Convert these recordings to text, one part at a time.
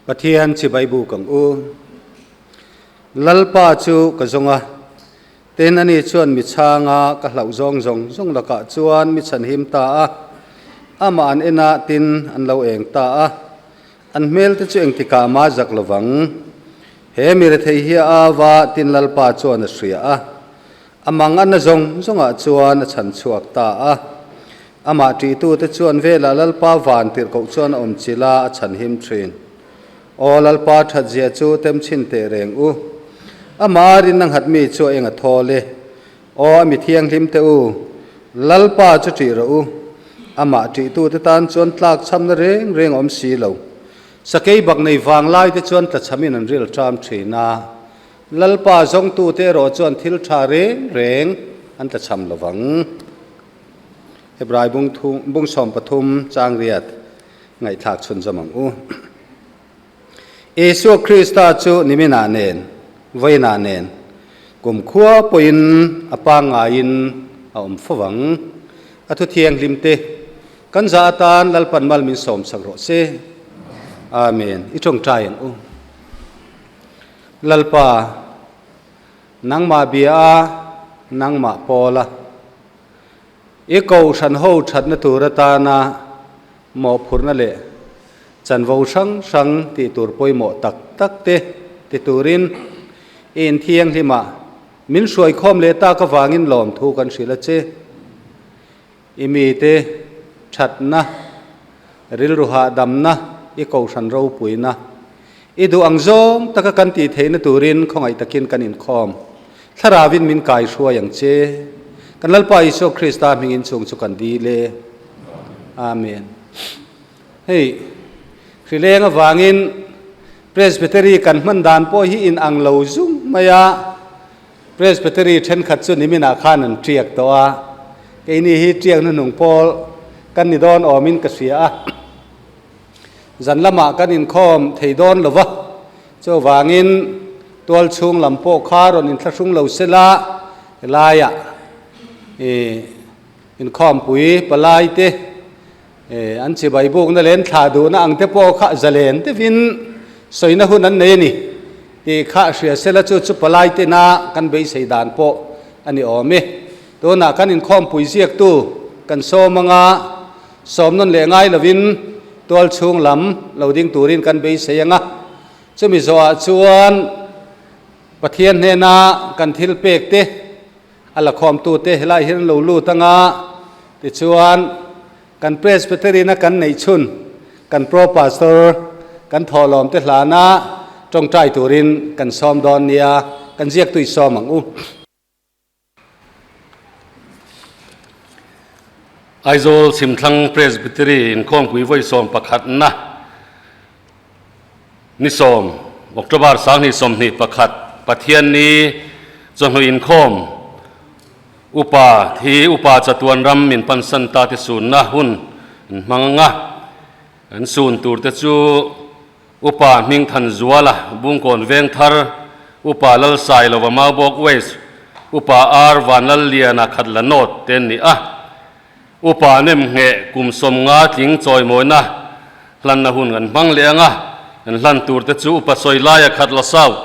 Pathian chibai buk ang u. Lalpa chu ka zawng a, tin ani chuan mi chhang a, ka hlauh zawng zawng zawng lakah chuan mi chhanhim ta a. Amah an en a, tin an lo eng ta a. An hmel te chu engtikah mah zak lovang. He mi rethei hi a au a, tin Lalpa chuan a hria a. A mang a na zawng zawngah chuan a chhan chhuak ta a. Amah ṭihtute chuan velah Lalpa van tirhkoh chuan a awm chilh a, a chhan him ṭhin. Aw Lalpa ṭhatzia chu tem chhin teh reng u. Amah a rinna nghat mi chu a eng a thawl e. Aw a mi thianghlim teh u, Lalpa chu ṭih rawh u. Amah ṭihtute tan chuan tlak chhamna reng reng a awm si lo. Sakei bak nei vang laite chuan tlachhamin an ril ṭam ṭhin a. Lalpa zawngtute erawh chuan thil ṭha reng reng an tlachham lo vang. Hebrai bung 13 chang riat ngaihthlak chhunzawm ang u. Isua Krista chu niminah nen, vawiinah nen, kumkhua pawhin a pangngaiin a awm fo vang. A thu thianghlim te kan zah atan Lalpan mal min sawmsak rawh se. Amen. I tawngtai ang u. Lalpa, nangmah bia a, nangmah pawl a, i kohhran ho thatna tur atana mawhphurhna leh chanvo hrang hrang tih tur pawimawh tak tak te ti turin i inthianghlimah min hruaikhawm leh tak avangin lawmthu kan hrilh a che. I mite thatna, rilru hahdamna, i kohhran ropuina, i duh ang zawng taka kan tih theihna turin khawngaih takin kan inkhawm. Thlarauin min kaihruai ang che. Kan Lalpa Isua Krista hmingin chung chu kan dil e. Amen. Hei, hrileng avangin Presbytery kan hman dan pawh hi in ang lo zung mai a. Presbytery thenkhat chu niminah khan an tiak tawh a, keini hi tiak hnuhnung pawl kan ni dawn awmin ka hria a. Zan lamah kan inkhawm thei dawn lo va, chuvangin tual chhung lam pawh kha rawn inthlahrung lo sela helaiah inkhawmpui palai te an chibai bukna leh an thlah duhna ang te pawh kha zalen deuhin sawina hun an nei a ni tih kha hria sela chu chu palai tena kan beisei dan pawh a ni awm e. Tunah kan inkhawmpui ziaktu kan sawm anga sawm nawn leh ngai lovin tual chhung lam lo ding turin kan beisei anga chumi zawhah chuan Pathian hnena kan thil pek te a la khawmtute helai hian an lo lut anga tichuan kan Presbytery-na kan neih chhun kan Pro Pastor kan thawhlawm te hlana tawngtai turin kan sawm dawn nia kan ziaktui sawm ang u. Aizawl Chhimthlang Presbytery inkhawmpui vawi 11na ni 10 October 2021 Pathianni chawhnu inkhawm Upa hi Upa chatuan ram min pansan ta te sunna hun an hmang ang a, an sun tur te chu Upa Hmingthanzuala, Bungkawn Vengthar, Upa Lalsailova Maubawk West, Upa R Vanlalliana Khatla North te an ni a. Upa Nemngheh kum 50 tling chawimawina hlanna hun kan hmang leh ang a, kan hlan tur te chu Upa Sawilaia Khatla South,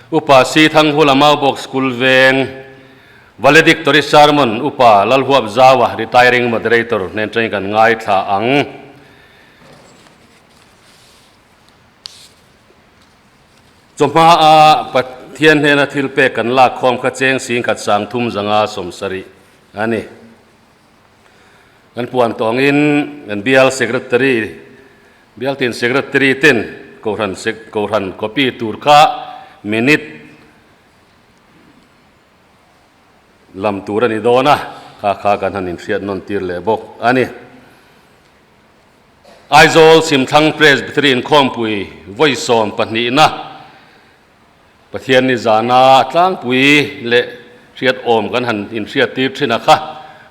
Upa Si Thanghula Maubawk School Veng, Valedictory Sermon Upa Lalhuapzaua Retiring Moderator hnen atangin kan ngaithla ang. Chawhma a Pathian hnena thil pek kan lak khawm kha cheng singkhat sang thum zanga 70 a ni. Kan puan tawngin kan bial secretary, bial tin secretary ten kohhran kohhran copy tur kha minute lam tur a ni dawn a, kha kha kan han inhriat nawn tir leh bawk a ni. Aizawl Chhimthlang Presbytery inkhawmpui vawi 12na Pathianni zana tlangpui leh hriatawm kan han inhriattir thin a kha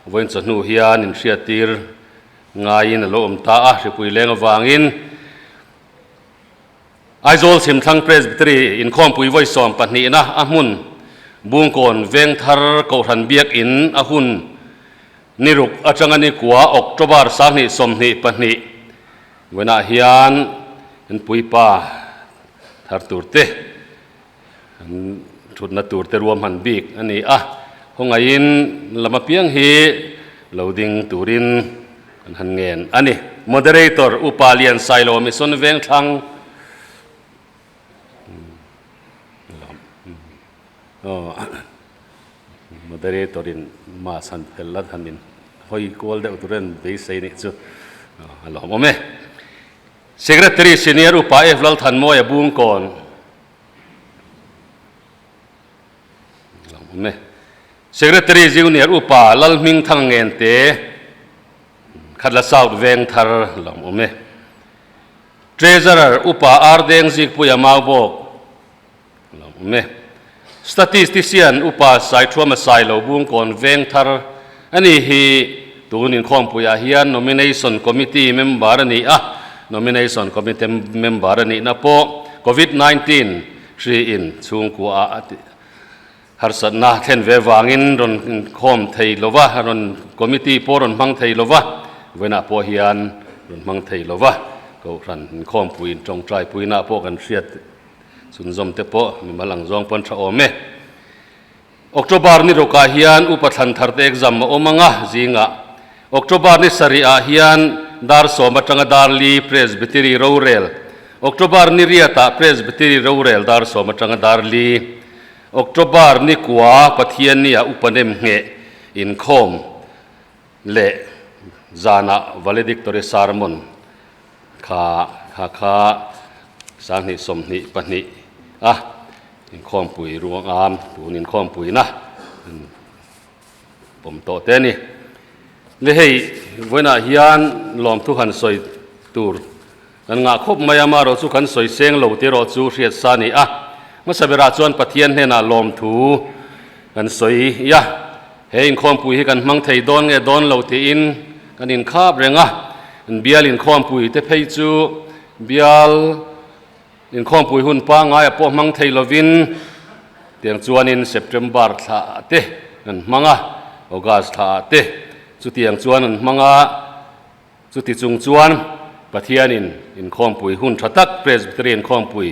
vawiin chawhnu hian inhriattir ngaiin a lo awm ta a, hripui leng avangin Aizawl Chhimthlang Presbytery inkhawmpui vawi 12na a hmun Bungkawn Vengthar Kohhran Biakinn a hun Ni ruk atanga ni kua October 2022 vawiinah hian An puipa thar tur te, an thutna tur te ruahman bik a ni a, khawngaihin lam apiang hi lo ding turin kan han ngen a ni. Moderator, Upa Lian Sailo Mission Vengthlang Moderator in mass han fel a han in hawi kual deuh tur en beisei nih chu a lawmawm e. Secretary Senior Upa F Lalthanmawia Bungkawn a lawmawm e. Secretary Junior Upa Lalhmingthang Ngente Khatla South Vengthar a lawmawm e. Treasurer Upa Ardeng Zikpuia Maubawk a lawmawm e. Statistician Upa Saithuama Sailo Bungkawn Vengthar a ni hi tun inkhawmpuiah hian Nomination Committee member a ni a, Nomination Committee member a nihna pawh Covid 19 hri in chhungkuaah a harsatna thlen ve vangin rawn inkhawm thei lo va, rawn committee pawh rawn hmang thei lo va, vawiinah pawh hian rawn hmang thei lo va, Kohhran inkhawmpui intawngtai puinah pawh kan hriat Chhunzawm te pawh mimal ang zawng pawn tha awm e. October ni rukah hian Upa Thlan Thar te exam a awm ang a, zingah. October ni sarih ah hian dar sawm atanga dar li Presbytery rorel. October ni riat ah Presbytery rorel dar sawm atanga dar li. October ni kua Pathian ni ah Upa nem ngheh inkhawm leh zanah valedictory sermon kha kha kha 2022 a inkhawmpui ruangam tun inkhawmpuina pawm tawh te a ni. Le hei vawiinah hian lawmthu han sawi tur kan ngah khawp mai a, amaherawh chu kan sawi seng lo tih erawh chu hriat sa a ni a. Hmasa berah chuan Pathian hnenah lawmthu kan sawi a, he inkhawmpui hi kan hmang thei dawn nge dawn lo tiin kan inkhap reng a, bial inkhawmpui te phei chu bial inkhawmpui hun pangngaia pawh hmang thei lovin tiang chuanin September thla te an hmang a, August thla te chutiang chuan an hmang a. Chuti chung chuan Pathianin inkhawmpui hun tha tak, Presbytery inkhawmpui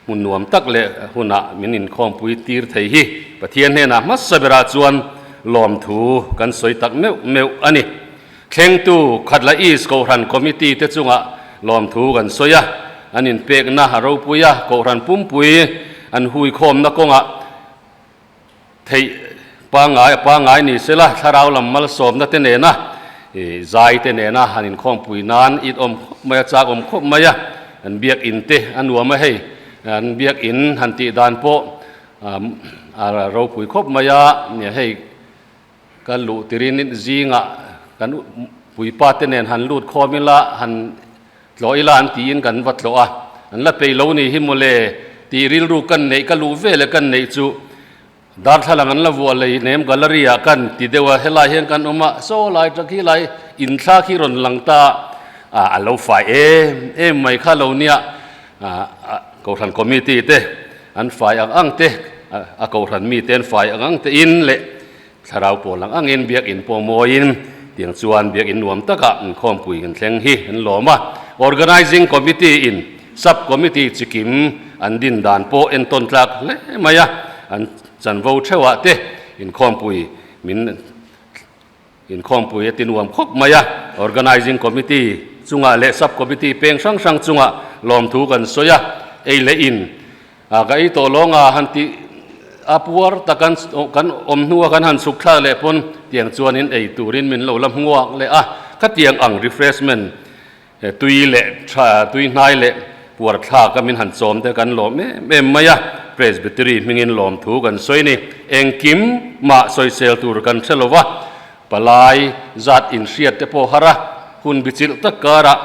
hmun nuam tak leh hunah min inkhawmpui tir thei hi Pathian hnenah hmasa berah chuan lawmthu kan sawi tak meuh meuh a ni. Thlengtu Khatla East Kohhran Committee te chungah lawmthu kan sawi a, an inpekna a ropui a, Kohhran pumpui an huikhawmna kawngah Theih pangngai a pangngai ni sela, thlarau lam malsawmna te nena zai te nena han inkhawmpui nan it awm khawp mai a, chak awm khawp mai a, an biakinn te a nuam a hei, an biakinn han tih dan pawh a ropui khawp mai a, hei ka luh tirin zingah kan puipa te nen han lut khawm ila han Tlawh ila an tiin kan va tlawh a, an la peih lo ni hi mawle tih rilru kan neih ka luh ve leh kan neih chu darthlalang an la vuah lei nem gallery ah kan ti deuh a, helai hian kan awm a, saw lai tak hi lai inthlak hi rawn lang ta a, a lo fai em em mai kha lo nia, Kohhran committee te an fai ang ang te, a Kohhran mite an fai ang ang te in leh Thlarau pawl ang angin biakinn pawh mawiin tiang chuan biakinn nuam takah inkhawmpui kan thleng hi an lawm a. Organising Committee in Sub Committee chikim an din dan pawh entawn tlak hle mai a, an chanvo theuhah te inkhawmpui min inkhawmpui a ti nuam khawp mai a. Organising Committee chungah leh Sub Committee peng hrang hrang chungah lawmthu kan sawi a, ei leh in A ka ei tawh lawng a han tih a puar tak kan kan awm hnua kan han chhuk thlak leh pawn tiang chuanin ei turin min lo la hmuak leh a, khatiang ang refreshment tui leh tha tui hnai leh puar thlak a min han chawm te kan lawm em em mai a, Presbytery hmingin lawm thu kan sawi ni. Engkim mah sawisel tur kan hre lo va, palai zat inhriat te pawh har a, hun bichilh tak karah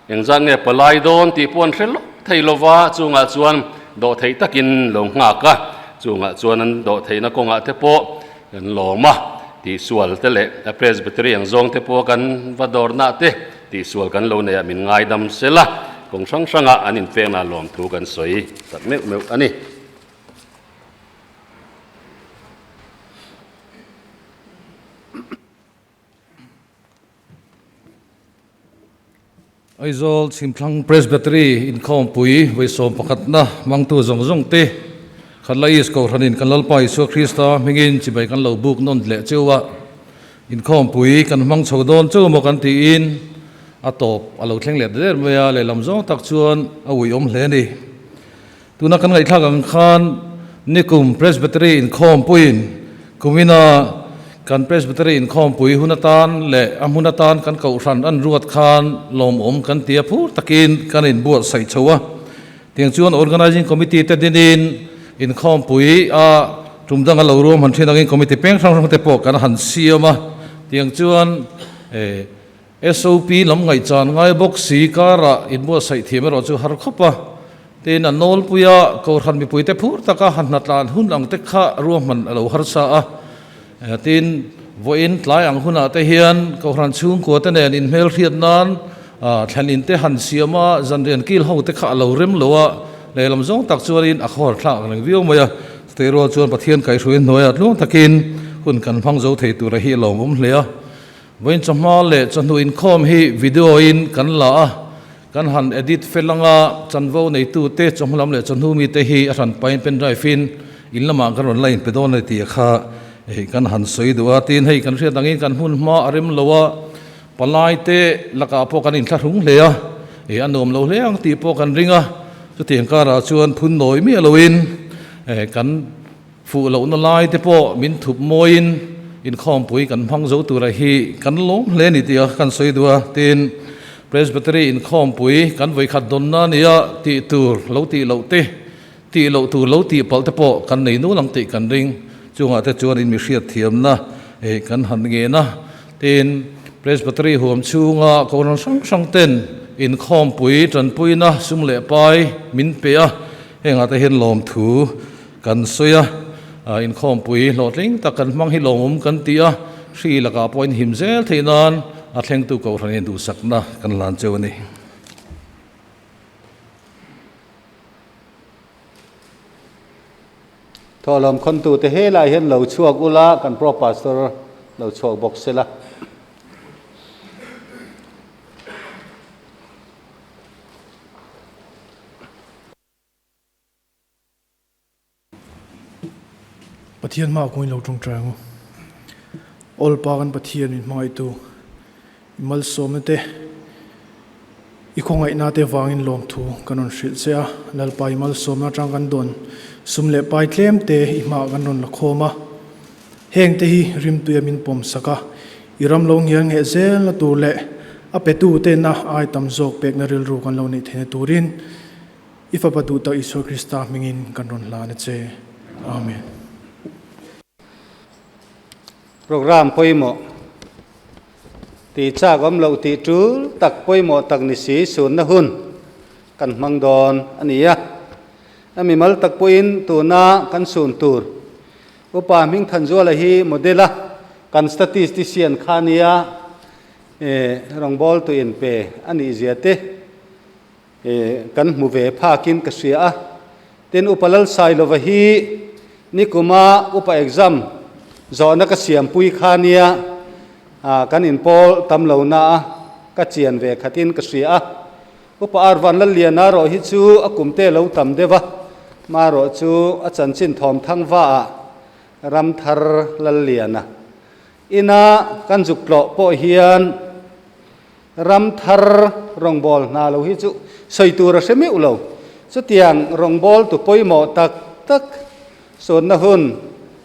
Engzat nge palai dawn tih pawh an hre lawk thei lo va, chungah chuan dawh theih takin lo nghak a, chungah chuan an dawh theihna kawngah te pawh kan lawm a, tihsual te leh a Presbytery ang zawng te pawh kan va dawrnah te tihsual kan lo neih ah min ngaidam sel a, kawng hrang hrangah an inpekna lawmthu kan sawi tak meuh meuh a ni. Aizawl Chhimthlang Presbytery inkhawmpui vawi 11na hmangtu zawng zawng te Khatla East Kohhranin kan Lalpa Isua Krista hmingin chibai kan lo buk nawn leh cheu a, inkhawmpui kan hmang chho dawn cheu maw kan tiin a tawp a lo thleng leh der mai a, lehlam zawng tak chuan a uiawm hle a ni. Tuna kan ngaihthlak ang khan nikum Presbytery inkhawmpuiin kumina kan Presbytery inkhawmpui hun atan leh a hmun atan kan kohhran an ruat khan lawmawm kan ti a, phur takin kan inbuatsaih chho a. Tiang chuan Organising Committee te dinin inkhawmpui a tum danga lo ruam han thin angin Committee peng hrang hrang te pawh kan han siam a. Tiang chuan SOP lam ngaihchan ngai bawk si karah inbuatsaih thiam erawh chu har khawp a. Tin, a nawlpuia Kohhran mipuite phur taka han hnatlan hun ang te kha ruahman a lo harsa a. Tin, vawiin tlai ang hunah te hian Kohhran chhungkua te nen inhmelhriat nan thlen in te han siam a, zanrian kil ho te kha a lo rem lo a, lehlam zawng tak chuanin a khawhar thlak ang reng viau mai a. Chutih rual chuan Pathian kaihhruaiin hnuaiah tluang takin hun kan hmang zo thei tura hi a lawmawm hle a. Vawiin chawhma leh chawhnu inkhawm hi video in kan la a, kan han edit fel anga chanvo neitute chawhma lam leh chawhnu mite hi a hran pain pen drive in in lamah kan rawn la inpe dawn a ni tih kha hei kan han sawi duh a. Tin, hei kan hriat angin kan hmun hma a rem lo a, palai te lakah pawh kan inthlahrung hle a, eh a nuam lo hle ang tih pawh kan ring a, chutiang karah chuan phun nawi miah loin eh kan Fuh lohna lai te pawh min thup mawiin inkhawmpui kan hmang zo tura hi kan lawm hle ni tia kan sawi duh a. Tin, Presbytery inkhawmpui kan vawikhat dawnna nia tih tur lo tih loh te, tih loh tur lo tih palh te pawh kan nei nual ang tih kan ring. Chungah te chuan in mi hriatthiamna kan han ngen a. Tin, Presbytery huam chhunga kohhran hrang hrang ten inkhawmpui tanpuina sum leh pai min pe a, hengah te hian lawmthu Kan sawi a, inkhawmpui hlawhtling tak kan hmang hi lawmawm kan ti a, hri lakah pawh inhim zel theih nan a thlengtu Kohhranin duhsakna kan hlan cheu a ni. Thawhlawm khawntute helai hian lo chhuak ula, kan Pro Pastor lo chhuak bawk sela. Pathian hmaah kawngin lo tawngtai ang u. Awlpa kan Pathian min hmangaihtu, i malsawmna te, i khawngaihna te vangin lawmthu kan rawn hrilh che a. Lalpa i malsawmna atang kan dawn sum leh pai tlem te i hmaah kan rawn la khawm a. Heng te hi rimtuia min pawm sak a, i ram lo ngial ngheh zelna tur leh a petu tena ai tam zawk pekna rilru kan lo neih theihna turin I Fapa duhtak Isua Krista hmingin kan rawn hlan a che. Amen. Programme pawimawh tih chak awm loh tih tul tak pawimawh tak ni si sunna hun kan hmang dawn a ni a. A mimal tak pawhin tuna kan sun tur Upa Hmingthanzuala hi model a kan statistician kha nia rawngbawltu inpe a nih zia te Kan hmu ve phakin ka hria a, tin Upa Lalsailova hi nikuma Upa exam zawhna ka siampui kha nia kan inpawl tam lo na a, ka chian ve khatin ka hria a. Upa Arvan Lalliana erawh hi chu a kumte lo tam deuh a, marawh chu a chanchin thawm thang va ah Ramthar Lalliana ina kan zuk tlawh pawh hian Ram thar rawngbâwl hna lo hi chu sawi tur a hre meuh lo. Chutiang rawngbâwl tu pawimawh tak tak sawnna hun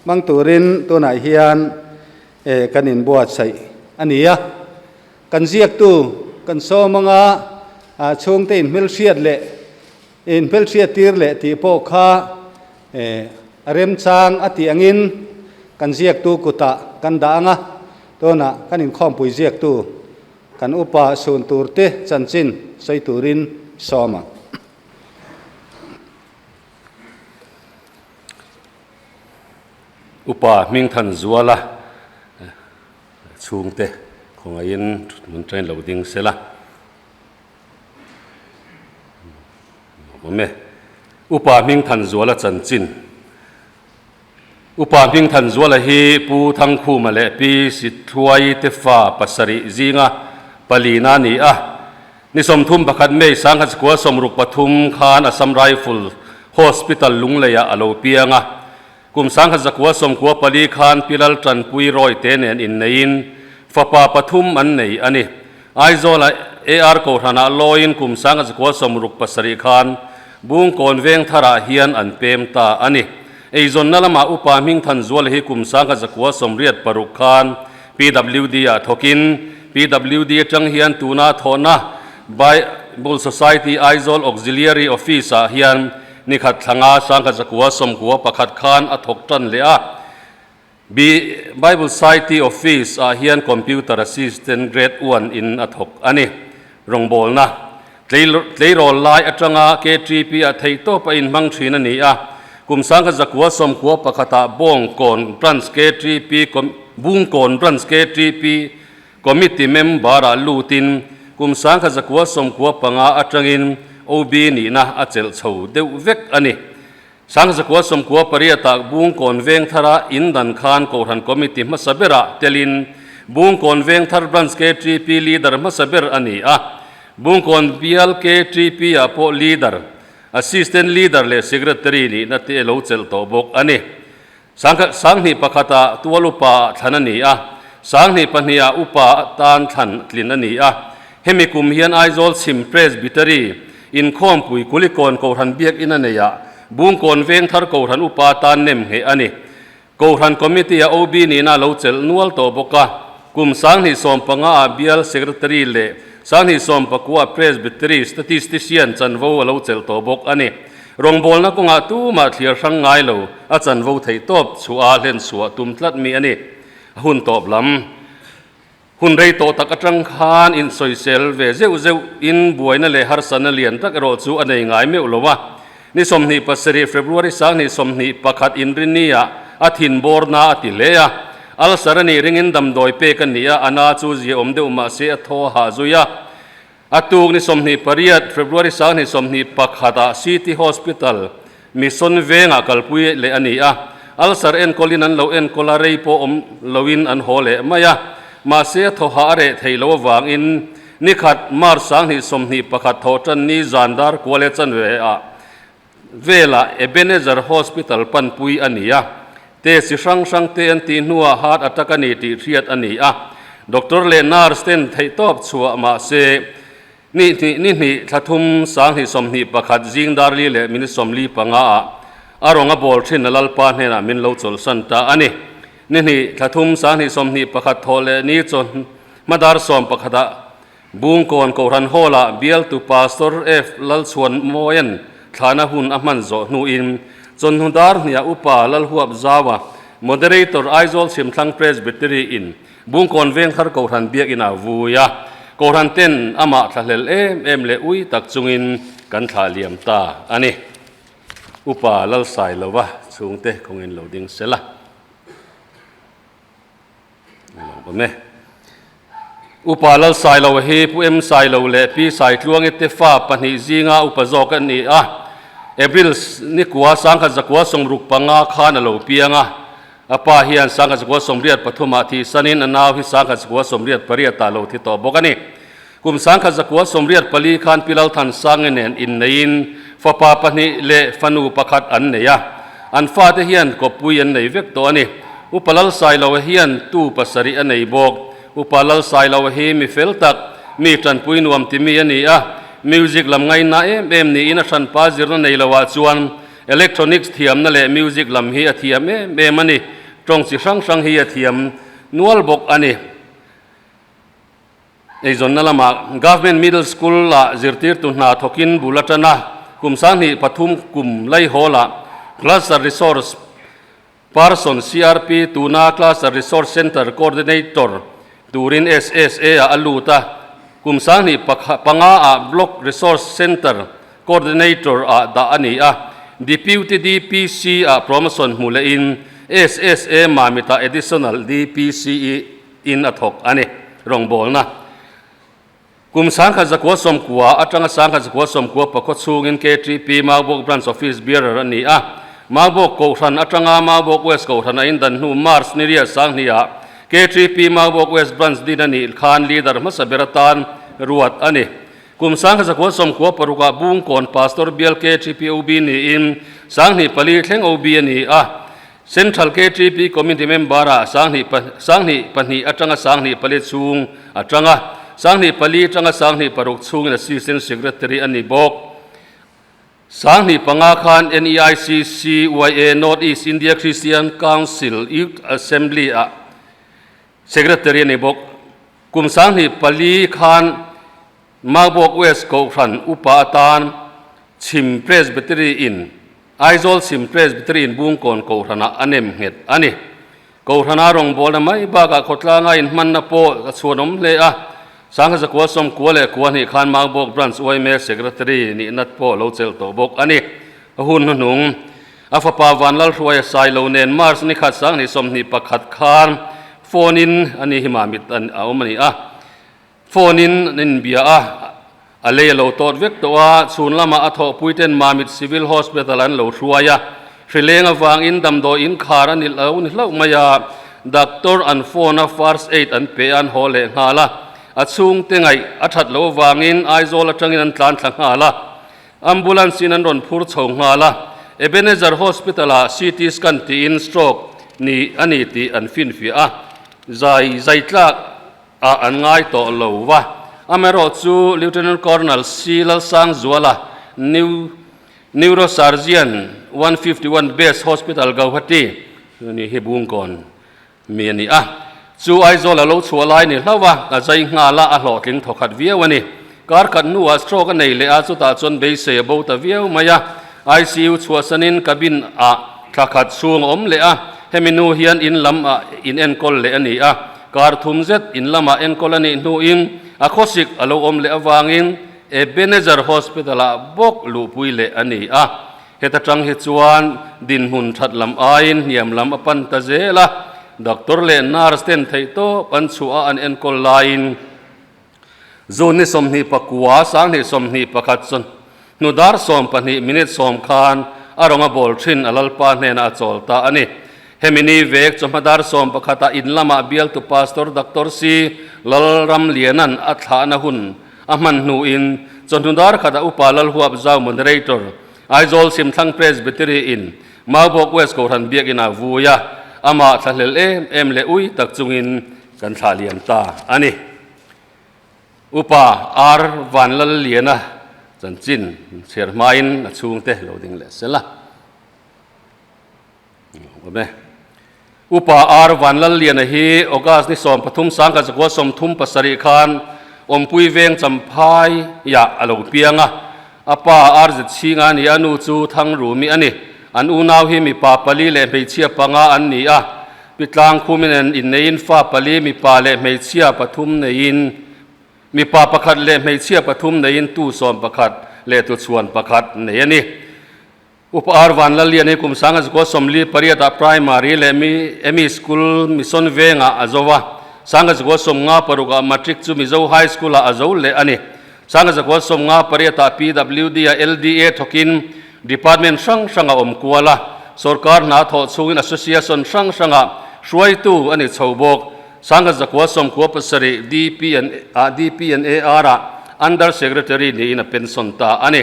hmang turin tunah hian kan inbuatsaih a ni a. Kan ziaktu kan sawm anga chhungte inhmelhriat leh inhmelhriattir leh tih pawh kha a remchang a tih angin kan ziaktu kutah kan dah ang a. Tunah kan inkhawmpui ziaktu kan upa sun turte chanchin sawi turin sawm ang. Upa Hmingthanzuala chhungte khawngaihin mun train lo ding sela. Awm e. Upa Hmingthanzuala chanchin. Upa Hmingthanzuala hi Pu Thangkhuma leh Pi Sithluai te fa pasarih zinga palina a ni a. Ni 31 May 1963 khan Assam Rifle Hospital Lungleiah a lo piang a. Kum 1994 khan Pi Lal Tanpui Roy te nen inneiin fapa pathum an nei a ni. Aizawl-a AR Kohhranah lawiin kum 1967 khan Bungkawn Vengtharah hian an pem ta a ni. Eizawnna lamah Upa Hmingthanzuala hi kum 1986 khan PWD-ah thawkin PWD atang hian tuna thawhna Bible Society Aizawl Auxiliary Office-ah hian Nikhat thlanga 1991 khan a thawk tan leh a. Bible Society Office ah hian Computer Assistant Grade One in a thawk a ni. Rawngbawlna tleirawl lai atanga KTP ah theihtawp a inhmang thin a ni a. Kum 1991 ah Bawngkawn Branch KTP Bungkawn Branch KTP Committee member ah lutin kum 1995 atangin OB nihna a chelh chho deuh vek a ni. 1998 ah Bungkawn Vengthara in dan khan Kohhran Committee hmasa berah telin Bungkawn Vengthar Branch KTP Leader hmasa ber a ni a. Bungkawn Bial KTP ah pawh Leader, Assistant Leader leh Secretary nihna te a lo chelh tawh bawk a ni. 2001 ah tual upa ah thlan a ni a, 2002 ah upa tan thlan tlin a ni a. Hemi kum hian Aizawl Chhim Presbytery inkhawmpui Kulikawn Kohhran Biakinn a nei a, Bungkawn Vengthar Kohhran upa tan nem ngheh a ni. Kohhran Committee ah OB nihna a lo chelh nual tawh bawk a, kum 2015 ah Bial Secretary leh 2019 ah Presbytery Statistician chanvo a lo chelh tawh bawk a ni. Rawngbawlna kawngah tumah thliar hrang ngai lo, a chanvo theih tawp chhuah a hlen chhuah tum tlat mi a ni. A hun tawp lam hun rei tawh tak atang khan insawisel ve zeuh zeuh in buaina leh harsatna lian tak erawh chu a nei ngai meuh lo a. Ni 27 February 2021 inrinni-ah a thin bawrna a ti hle a. Ulcer a nih ringin damdawi pek a ni a, a na chu ziaawm deuh mahse a thaw hah zui a. A tuk ni 28 February 2021 ah City Hospital, Mission Vengah kalpui leh a ni a. Ulcer enkawlin an lo enkawl a, rei pawh awm loin an haw leh mai a. Mahse a thawhah a reh thei lo avangin nikhat March 2021 thawhtan ni zan dar kual e chanve ah velah Ebenezer Hospital panpui a ni a. Test chi hrang hrang te an tih hnuah heart attack a ni tih hriat a ni a. Doctor leh nurse ten theihtawp chhuah mahse ni hnih ni hnih thla thum 2021 zing dar li leh minute 45 ah a rawnga bawl thin a Lalpa hnenah min lo chawlhsan ta a ni. Ni hnih thla thum 2021 thawh leh ni chaw hmadar 11 ah Bungkawn Kohhran Hall-ah bialtu Pastor F. Lalchhuan Mawian thlahna hun a hman zawh hnuin Chawnhnu Dar hniah Upa Lalhuap Zaua, Moderator Aizawl Chhimthlang Presbytery in Bungkawn Vengthar Kohhran Biakinn ah vui a, Kohhran ten amah thlahlel em em leh ui tak chungin kan thlah liam ta a ni. Upa Lalsailova chhungte kawngin lo ding sela. Upa Lal Sailo hi Pu Em Sailo leh Pi Saitluangi te fa pahnih zinga upa zawk a ni a. April nikua 1965 khan a lo piang a. A pa hian 1983 ah thihsanin a nau hi 1988 ah lo thi tawh bawk a ni. Kum 1984 khan Pi Lalthansangi nen inneiin fapa pahnih leh fanu pakhat an nei a. An fate hian kawppui an nei vek tawh a ni. Upa Lalsailoa hian tu pasarih a nei bawk. Upa Lalsailoa hi mi fel tak, mi tanpui nuam ti mi a ni a. Music lam ngaina em em niin a hranpa zirna nei loah chuan electronics thiamna leh music lam hi a thiam em em a ni. Tawng chi hrang hrang hi a thiam nual bawk a ni. Eizawnna lamah Government Middle School-ah zirtirtu hna thawkin bul a tan a, kum 2003 kum Laihawlah Cluster Resource Person, CRP, tuna Cluster Resource Centre Coordinator turin SSA-ah a lut a, kum 2005-ah Block Resource Centre Coordinator-ah dah a ni a, Deputy DPC-ah promotion hmu lehin SSA Mamit-ah Additional DPC in a thawk a ni. Rawngbawlna Kum 1990 atanga 1994 pakhaw chhungin KTP Maubawk Branch Office Bearer a ni a. Maubawk Kohhran atanga Maubawk West Kohhran a indan hnu March ni riat sanghnih-ah KTP Maubawk West Branch din a nih khan Leader hmasa ber atan ruat a ni. Kum 1996 ah Bungkawn Pastor Bial KTP OB niin 2004 thleng OB a ni a. Central KTP Committee member ah 2002 atanga 2004 chhung a tang a, 2004 atanga 2006 chhungin Assistant Secretary a ni bawk. 2005 khan NEICCYA North East India Christian Council Youth Assembly ah Secretary a ni bawk. Kum 2004 khan Maubawk West Kohhran Upa atan Chhim Presbytery in Aizawl Chhim Presbytery in Bungkawn Kohhranah a nem nghet a ni. Kohhrana rawngbawlna mai bakah khawtlanga inhmanna pawh a chhuanawm hle a. 1992 khan Maubawk Branch yma Secretary nihna pawh lo chelh tawh bawk a ni. A hun hnuhnung a fapa Vanlalhruaia Sailo nen March ni khat 2021 khan phone in a ni hi mamit a awm a ni a. Phone in an inbia a, a lei a lo tawt vek tawh a, chhun lamah a thawhpui ten Mamit Civil Hospital an lo hruai a, hrileng avangin damdawi inkhar a ni lo ni hlauh mai a, doctor an phone a first aid an pe a an haw leh nghal a, a chhungte ngaih a that loh avangin Aizawl atangin an tlan thla nghal a, ambulance in an rawn phur chho nghal a, Ebenezer Hospital ah CT scan tiin stroke ni a ni tih an finfiah a, zai zai tlak ah an ngai tawh lo va. Amaherawh chu Lieutenant Colonel C. Lalsangzuala, New Neurosurgeon, 151 Base Hospital, Gauhati, ni hi Bungkawn mi a ni a. Chu Aizawl a lo chhuah lai ni hlauh a, a zai nghal a, a hlawhtling thawkhat viau a ni. Kar khat hnuah stroke a nei leh a, chutah chuan beisei a bo ta viau mai a. ICU chhuahsanin cabin ah thla khat chhung a awm leh a, hemi nu hian in lam ah in enkawl leh a ni a. Kar thum zet in lamah enkawl a nih hnuin a khawsik a lo awm leh avangin Ebenezer Hospital ah bawk luhpui leh a ni a. Heta tang hi chuan dinhmun that lam aiin hniam lam a pan ta zel a, doctor leh nurse ten theihtawp an chhuah a an enkawl laiin June ni 29 2021 chuan hnu dar 12 minute sawm khan a rawn a bawl thin a Lalpa hnenah a chawl ta a ni. Hemi ni vek chawhma dar 11 ah in lamah bialtu Pastor Doctor C. Lalramliana'n a thlahna hun a hman hnuin chawhnu dar khatah Upa Lalhuap Zau Moderator Aizawl Simthlang Presbytery in Maubawk West Kohhran Biakinah vui a, amah thlahlel em em leh ui tak chungin Kan thlah liam ta a ni. Upa Ar Vanlalliana chanchin chhiar hmain a chhungte lo ding leh sel a. Awm e. Upa Ar Vanlalliana hi August ni 13 1937 khan Awmpui Veng Champhai ah a lo piang a. A pa Ar Zetchhinga a ni a, nu chu Thangrumi a ni. An unau hi mipa pali leh hmeichhia panga an ni a. Pi Tlangkhumin an inneiin fa pali mipa leh hmeichhia pathum neiin mipa pakhat leh hmeichhia pathum neiin tu sawm pakhat leh tu chhuan pakhat nei a ni. Upa Ar Vanlallian hi kum 1948 ah Primary leh ME School Mission Vengah a zo a, 1956 ah Matric chu Mizo High School ah a zo leh a ni. 1958 ah PWD ah LDA thawkin Department hrang hrang a awm kual a, sorkar hna thawh chhungin association hrang hrangah hruaitu a ni chho bawk. 1997 DP and ah DP and AR ah Under Secretary niin a pension ta a ni.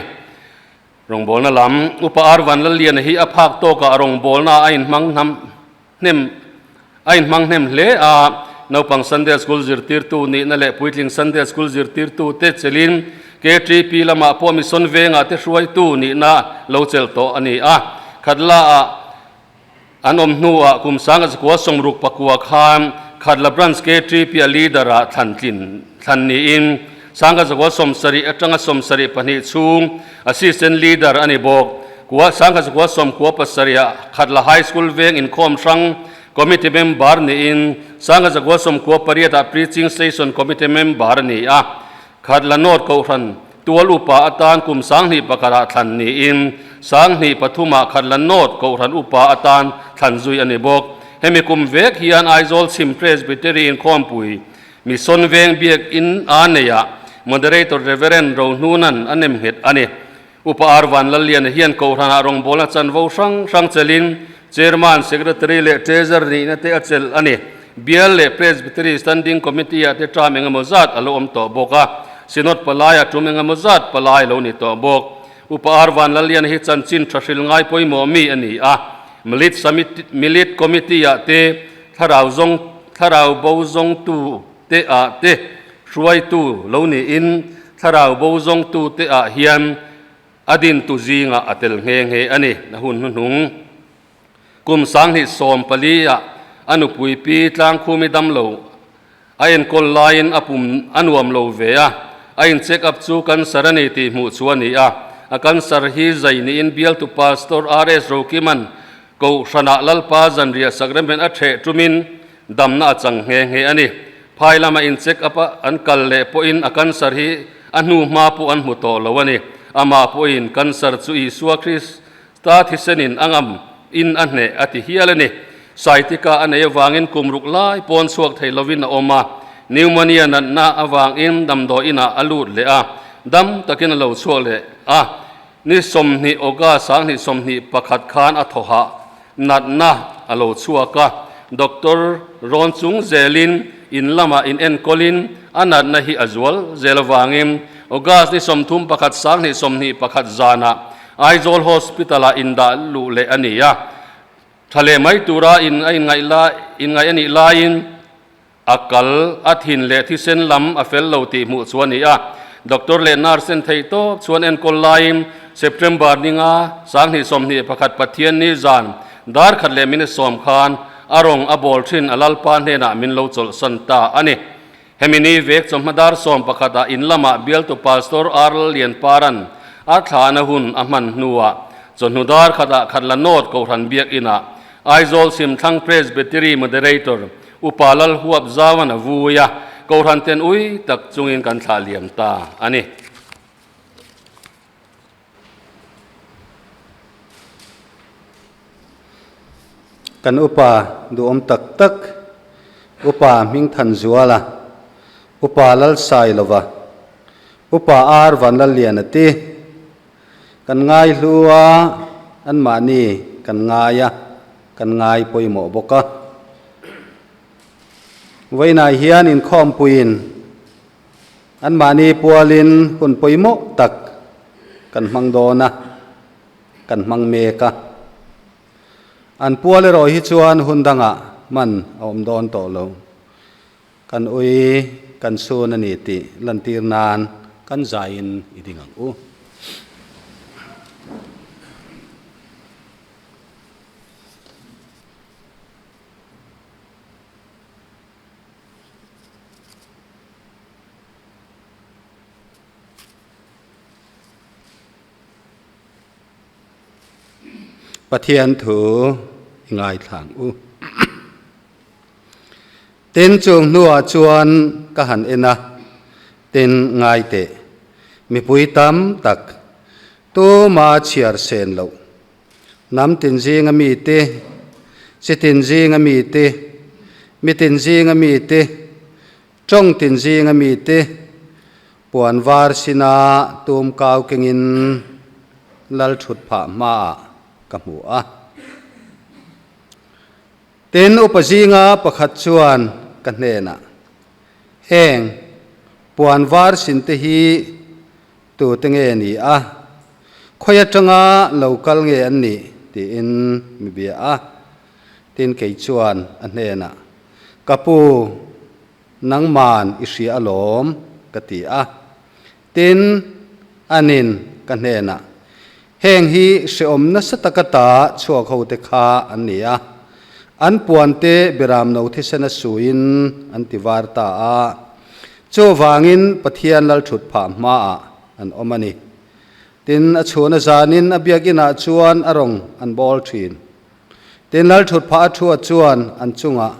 Rawngbawlna lam Upa Ar Vanlalliana hi a phak tawkah rawngbawlna a inhmang hnam hnem a inhmang hnem hle a, naupang Sunday School zirtirtu nihna leh puitling Sunday School zirtirtu te chelin KTP lamah pawh Mission Vengah te hruaitu nihna lo chelh tawh a ni a. Khatla ah an awm hnuah kum 1969 khan Khatla Branch KTP a leader ah thlan tlin thlan niin 1970 atanga 72 chhung Assistant Leader a ni bawk. Kua 1997 ah Khatla High School veng inkhawm hrang Committee member niin 1998 ah Preaching Station Committee member a ni a. Khatla North Kohhran tual upa atan kum 2001 ah thlan niin 2003 ah Khatla North Kohhran upa atan thlan zui a ni bawk. Hemi kum vek hian Aizawl Chhim Presbytery inkhawmpui Mission Veng Biak In a neiah Moderator Rev. Rohnuna'n a nem nghet a ni. Upa Ar Vanlalliana hian Kohhranah rawngbawlna chanvo hrang hrang chelin Chairman, Secretary leh Treasurer nihna te a chelh a ni. Bial leh Presbytery Standing Committee-ah te term engemaw zat a lo awm tawh bawk a. Synod palai a tum engemaw zat palai lo ni tawh bawk. Upa R Vanlaliana hi chanchin tha hril ngai pawimawh mi a ni a, Milit Samit Milit Committee ah te thlarau zawng thlarau bo zawngtu te ah te hruaitu lo niin thlarau bo zawngtu te ah hian a dintu zingah a tel nghe nghe a ni. A hun hnuhnung kum 2014 ah a nupui Pi Tlangkhumi damlo a enkawl laiin a pum a nuam lo ve a, a in check up chu cancer a ni tih hmuh chu a ni a. A cancer hi zai niin bialtu Pastor RS Rokiman Kohhranah Lalpa zanriah sakremhen a ṭheh ṭumin damna a chang nghe nghe a ni. Phai lama in check up a an kal leh pawhin a cancer hi a hnu hma pawh an hmu tawh lo a ni. Amah pawhin cancer chu Isua Krista thisenin a ngam in a hneh a ti hial a ni. Saitika a nei avangin kum ruk lai pawn chhuak thei lovin a awm a, pneumonia natna avangin damdawi inah a lut leh a, dam takin a lo chhuak leh a. Ni 20 August 2021 khan a thawhah natna a lo chhuak a, doctor rawn chung zelin in lamah in enkawlin a natna hi a zual zel avangin August ni 31 2021 zanah Aizawl Hospital-ah indah luh leh a ni a, tha leh mai tura in a inngaih lai inngaih a nih laiin a kal a thin leh thisen lam a fel lo tih hmuh chu a ni a. Doctor leh nurse en theih tawp chuan enkawl laiin September ninga 2021 Pathianni zan dar khat leh minute sawm khan a rawng a bawl thin a Lalpa hnenah min lo chawlhsan ta a ni. Hemi ni vek chawhma dar sawm pakhatah in lamah bialtu Pastor Arl Lianparan a thlahna hun a hman hnuah chawhnu dar khatah Khatla North Kohhran Biakinah Aizawl Simthlang Presbytery Moderator Upa Lalhuap Zauan a vui a, Kohhran ten ui tak chungin kan thlah liam ta a ni. Kan upa duhawm tak tak, Upa Hmingthanzuala, Upa Lalsailova, Upa Ar Vanlalliana te kan ngaihlu a, anmahni kan ngai a, kan ngai pawimawh bawk a. Vawiinah hian inkhawmpuiin Anmahni pualin hun pawimawh tak kan hmang dawn a, kan hmang mek a. An pual erawh hi chuan hun dangah man a awm dawn tawh lo. Kan ui kan chhun a ni tih lantir nan kan zaiin i ding ang u. Pathian thu i ngaithlang u. Tin chung hnuah chuan ka han en a, tin ngai teh, mipui tam tak tuma chhiar sen loh Hnam tin zinga mite, chi tin zinga mite, mi tin zinga mite, tawng tin zinga mite, puan var sina tum kau kengin lal thut phah hmaah ka hmu a. Tin, upa zinga pakhat chuan ka hnenah, Heng puan var sinte hi Tute nge ni a? Khawi atanga lo kal nge an nih? tiin mi bia a. Tin kei chuan a hnenah, Ka pu, nangman i hria alawm, ka ti a. Tin, anin ka hnenah, Heng hi hrehawm nasa taka ta chhuak hote kha an ni a. An puante biramno thisen a suin an ti var ta a. Chuvangin Pathian lalthut phah hmaah an awm a ni. Tin, a chhun a zanin a biakinah chuan a rawng an bawl thin. Tin, lalthut phah a thua chuan an chungah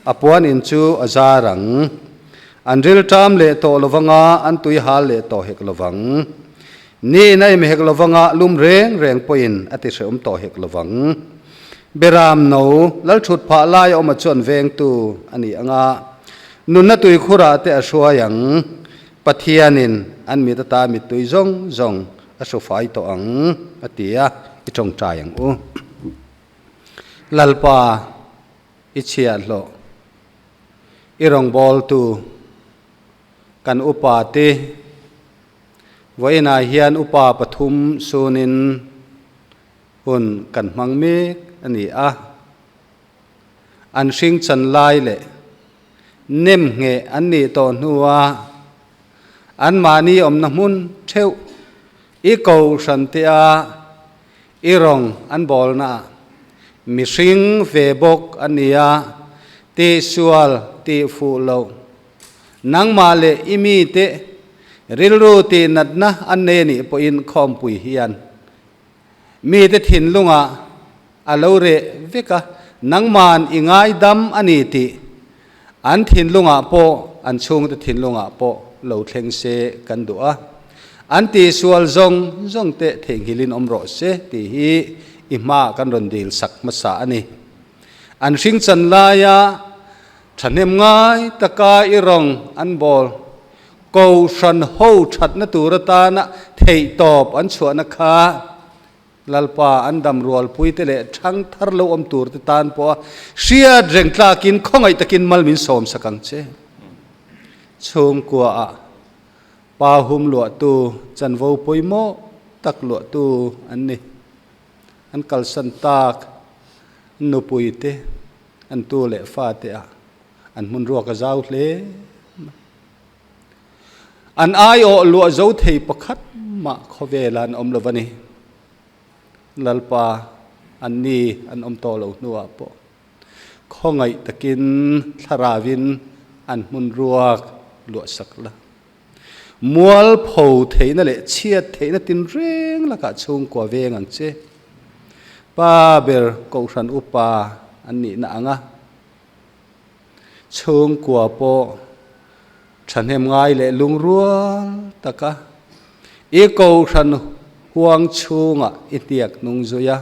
a puan in chu a zar ang. An rilṭam leh tawh lovanga an tui hal leh tawh hek lovang. Niin a im hek lovanga lum reng reng pawhin a ti hrehawm tawh hek lovang. Beram no lalthut phah lai a awm a chuan vengtu a ni anga Nunna tuikhurah te a hruai ang, Pathianin an mit ata mittui zawng zawng a hru fai tawh ang, a ti a, i tawngtai ang u. Lalpa, i chhiahhlawh, i rawngbawltu. Kan upa te vawiinah hian upa pathum sunin hun kan hmang mek a ni a. An hring chan lai leh nem ngheh an nih tawh hnua anmahni awmna hmun theuh i kohhran te a i rawng an bawlna ah mihring ve bawk a nia, tihsual tihfuh loh nangmah leh i mite rilru tihnatna an nei a nih pawhin khawmpui hian mite thinlungah a lo reh vek a, nangma'n i ngaidam a ni tih an thinlungah pawh an chhungte thinlungah pawh lo thleng se kan duh a, an tihsual zawng zawng te theihnghilhin awm rawh se tih hi i hmaah kan rawn dil sak hmasa a ni. An hringchan laia thahnem ngai taka i rawng an bawl Kohhran ho thatna tur atana theihtawp an chhuahna kha Lalpa an dam rualpuite leh thang thar lo awm turte tan pawha hriat reng tlakin khawngaih takin mal min sawm sak ang che. Chhungkuaah pa hum luahtu chanvo pawimawh tak luahtu an ni. An kalsan tak nupuite an tu leh fate ah an hmun ruak a zau hle mai. An aiawh luah zo thei pakhat mah khawvela an awm lo va ni. Lalpa, an ni an awm tawh lo hnuah pawh khawngaih takin thlaravin an hmun ruak luah sak la. Mualpho theihna leh chhiat theihna tinreng lakah chhungkua veng ang che. Pa ber Kohhran upa an nihna anga Chhungkua pawh thahnem ngai leh lungrual taka i Kohhran huang chhungah i hniak hnung zui a,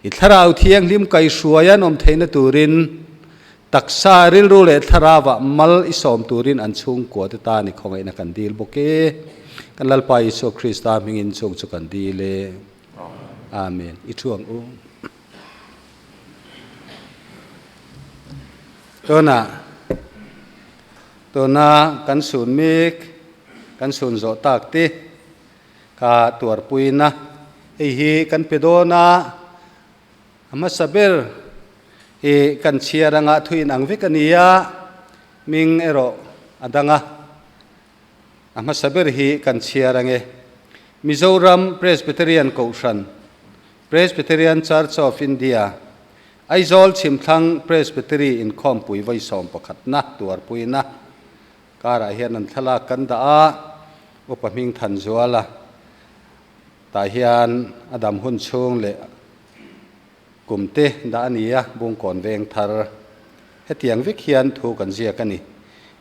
i Thlarau Thianghlim kaihruai an awm theihna turin taksa rilru leh thlarauah mal i sawm turin an chhungkua te tan i khawngaihna kan dil bawk e. Kan Lalpa Isua Krista hmingin chung chu kan dil e. Amen. I thu ang u. Tuna tuna kan sun mek kan sun zawh tak te kha tuarpuina hei hi kan pe dawn a, a hmasa ber hi kan chhiar anga thu inang vek a ni a, hming erawh a dang a, a hmasa ber hi kan chhiar ange. Mizoram Presbyterian Kohhran Presbyterian Church of India, Aizawl Chhimthlang Presbytery inkhawmpui vawi 11na tuarpuina karah hian an thlalak kan dah a, Upa Hmingthanzuala tah hian a dam hun chhung leh kum te dah a ni a, Bungkawn veng thar hetiang vek hian thu kan ziak a ni.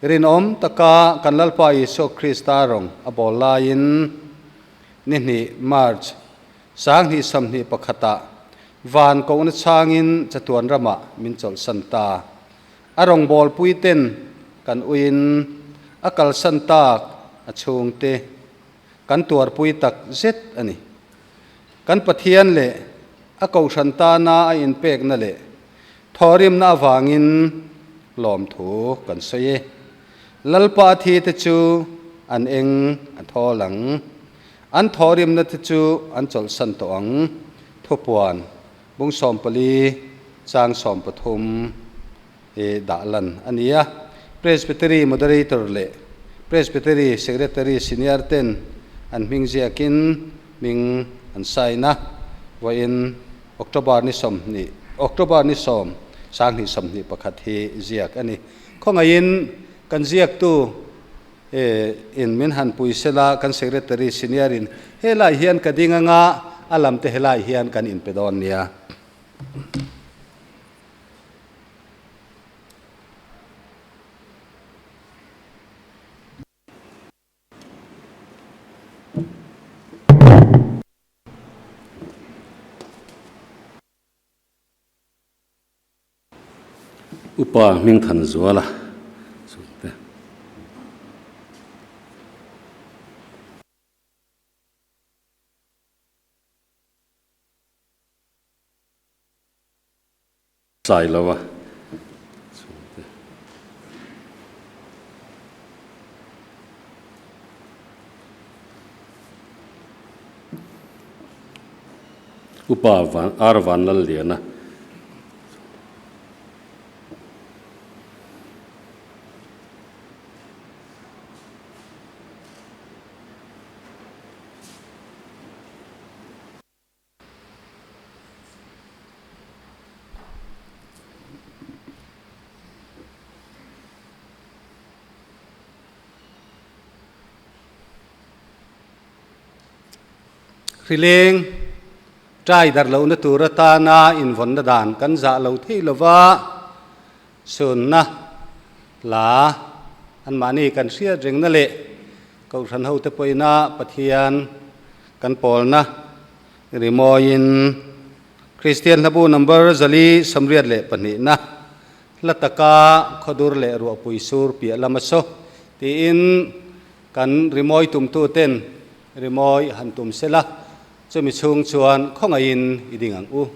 Rinawm taka kan Lalpa Isua Krista rawng a bawl laiin ni hnih March 2021ah van kohna chhangin chatuan ramah min chawlhsan ta. A rawngbawlpui ten kan uiin a kalsan tak a chhungte kan tuarpui tak zet a ni. Kan Pathian leh a kohhran tana a inpekna leh thawhrimna avangin lawmthu kan sawi e. Lalpa thi te chu an eng a thawl ang. An thawhrimna te chu an chawlhsan tawh ang, thupuan bung 14 chang 13 hi dah lan a ni a. Presbytery Moderator leh Presbytery Secretary Senior ten an hming ziakin hming an sign a, vawiin October ni 20, October ni 10, 2021 hi ziak a ni. Khawngaihin kan ziaktu In min han pui sela, kan Secretary Senior in helai hian ka ding anga, a lam te helai hian kan inpe dawn nia. Upa Hmingthanzuala chhungte. Sailova chhungte. Upa Van R Vanlalliana. Hrileng, Trai darh lohna tur atana invawnna dan kan zah lo thei lova, sunna la anmahni kan hriat rengna leh Kohhran hote pawhina Pathian kan pawlna rimawiin Kristian hlabu number 482 na hla taka khawdur leh ruahpui sur piah lama saw tiin kan rimawi tumtuten rimawi han tum sela chumi chhung chuan khawngaihin i ding ang u.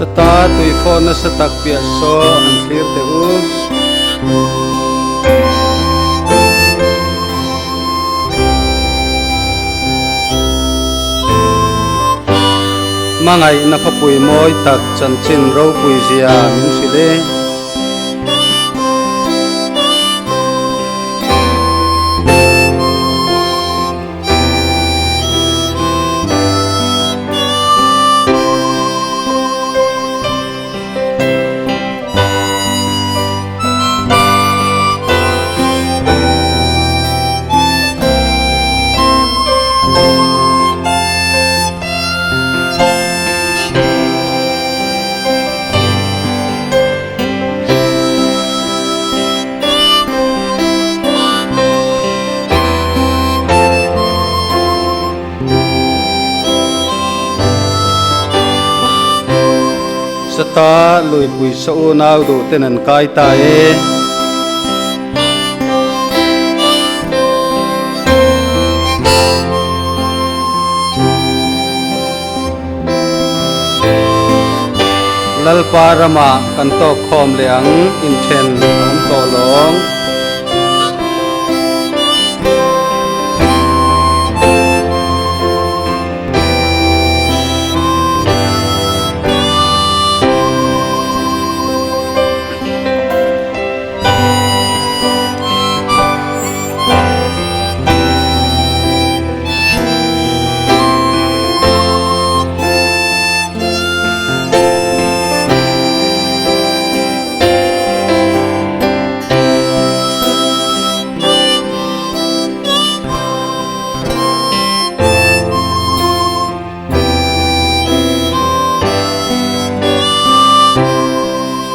Sata tui fawn nasa tak piah saw han thlir teh u. Hmangaihna khawpui mawi tak chanchin ropui zia min hrilh e. Sata luipui sa unau duh ten an kai ta e. Lalpa ramah kan tawk khawm leh ang, inthen a awm tawh lawng.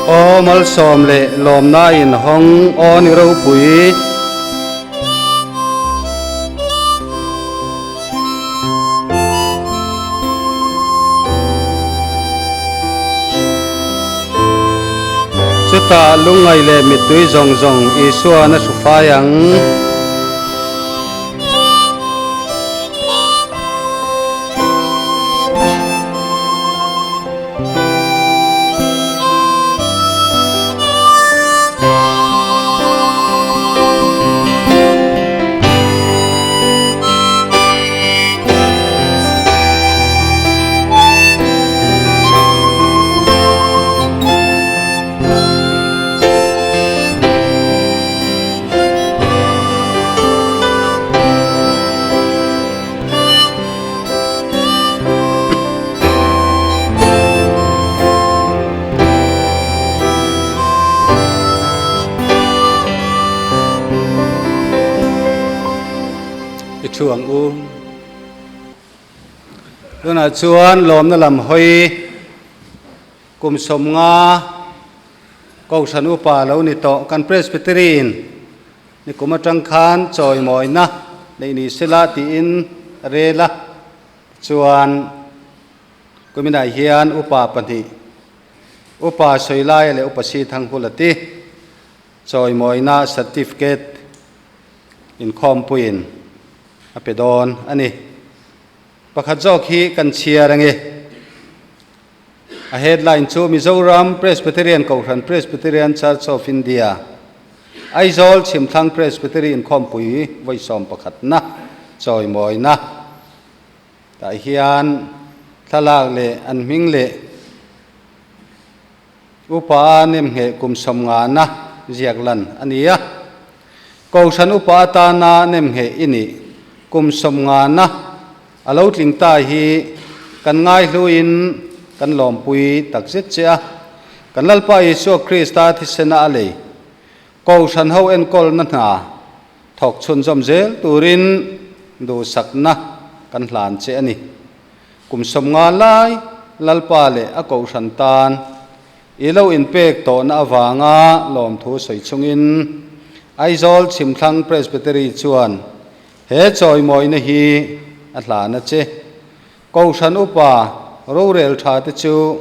Aw malsawm leh lawmna in hawng aw ni ropui. Chutah lungngaih leh mittui zawng zawng Isua'n a hru fai ang. I thu ang u. Tunah chuan lawmna lam hawi kum 50 Kohhran upa lo ni tawh kan Presbytery-in ni kum atang khan chawimawina neih ni sela tiin a rel a, tichuan kuminah hian upa pahnih, Upa Sawilaia leh Upa Sithang Hula ti chawimawina certificate inkhawmpuiin a pe dawn a ni. Pakhat zawk hi kan chhiar ange. A headline chu Mizoram Presbyterian Kohhran Presbyterian Church of India, Aizawl Chhimthlang Presbytery inkhawmpui vawi 11na chawimawina tah hian thlalak leh an hming leh upa a nemngheh kum 50na ziak lan a ni a. Kohhran upa atana nemngheh i nih kum 50na A lo tling ta hi kan ngaihluin kan lawmpui takzet che a. Kan Lalpa Isua Krista thisena a lei Kohhran ho enkawlna hna thawk chhunzawm zel turin duhsakna kan hlan che a ni. Kum 50 lai Lalpa leh a Kohhran tan i lo inpek tawhna avanga lawmthu sawi chungin Aizawl Chhimthlang Presbytery chuan He chawimawina hi a hlan a che. Kohhran upa rorel tha te chu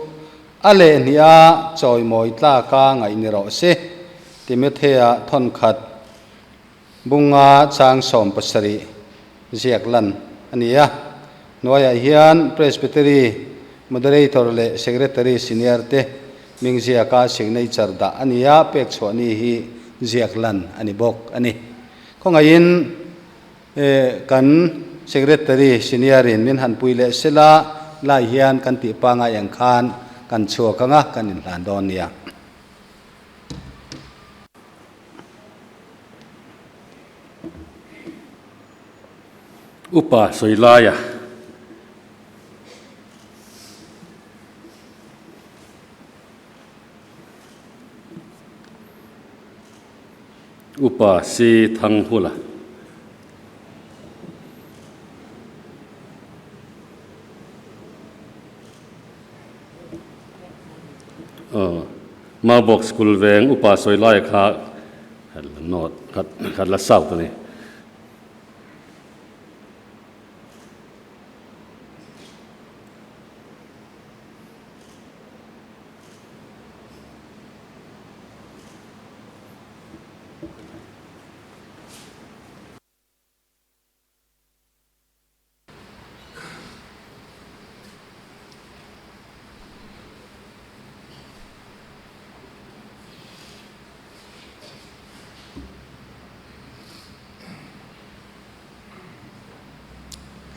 a lehhniha chawimawi tlaka ngaih ni rawh se, Timothea thawnkhat bunga chang 17 ziak lan a ni a. Hnuaiah hian Presbytery Moderator leh Secretary Senior te hming ziaka signature dah a ni a, pek chhuah ni hi ziak lan a ni bawk a ni. Khawngaihin kan Secretary Senior in min han pui leh sela lai hian kan tih pangai ang khan kan chhuak anga kan inhlan dawn nia. Upa Sawilaia. Upa Si Thanghula. Maubawk School veng Upa Sawilaia kha note khat la south a ni.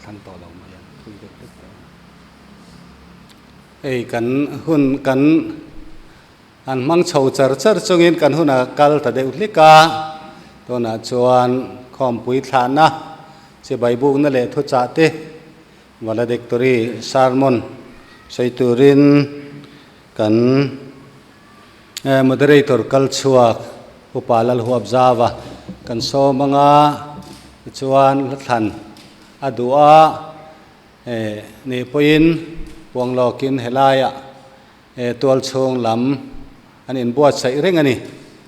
Thlang tawh lo mai a, thui deuh hlek tawh a. Hei kan hun kan han hmang chho char char chungin kan hun a kal ta deuh hlik a, tunah chuan khawmpui thlahna chibai bukna leh thuchah te valedictory sermon sawi turin kan Moderator kal chhuak Upa Lalhuap Zava kan sawm anga tichuan hlathlan a duh a, ni pawhin puang lawkin helaiah tual chhung lam an inbuatsaih reng a ni.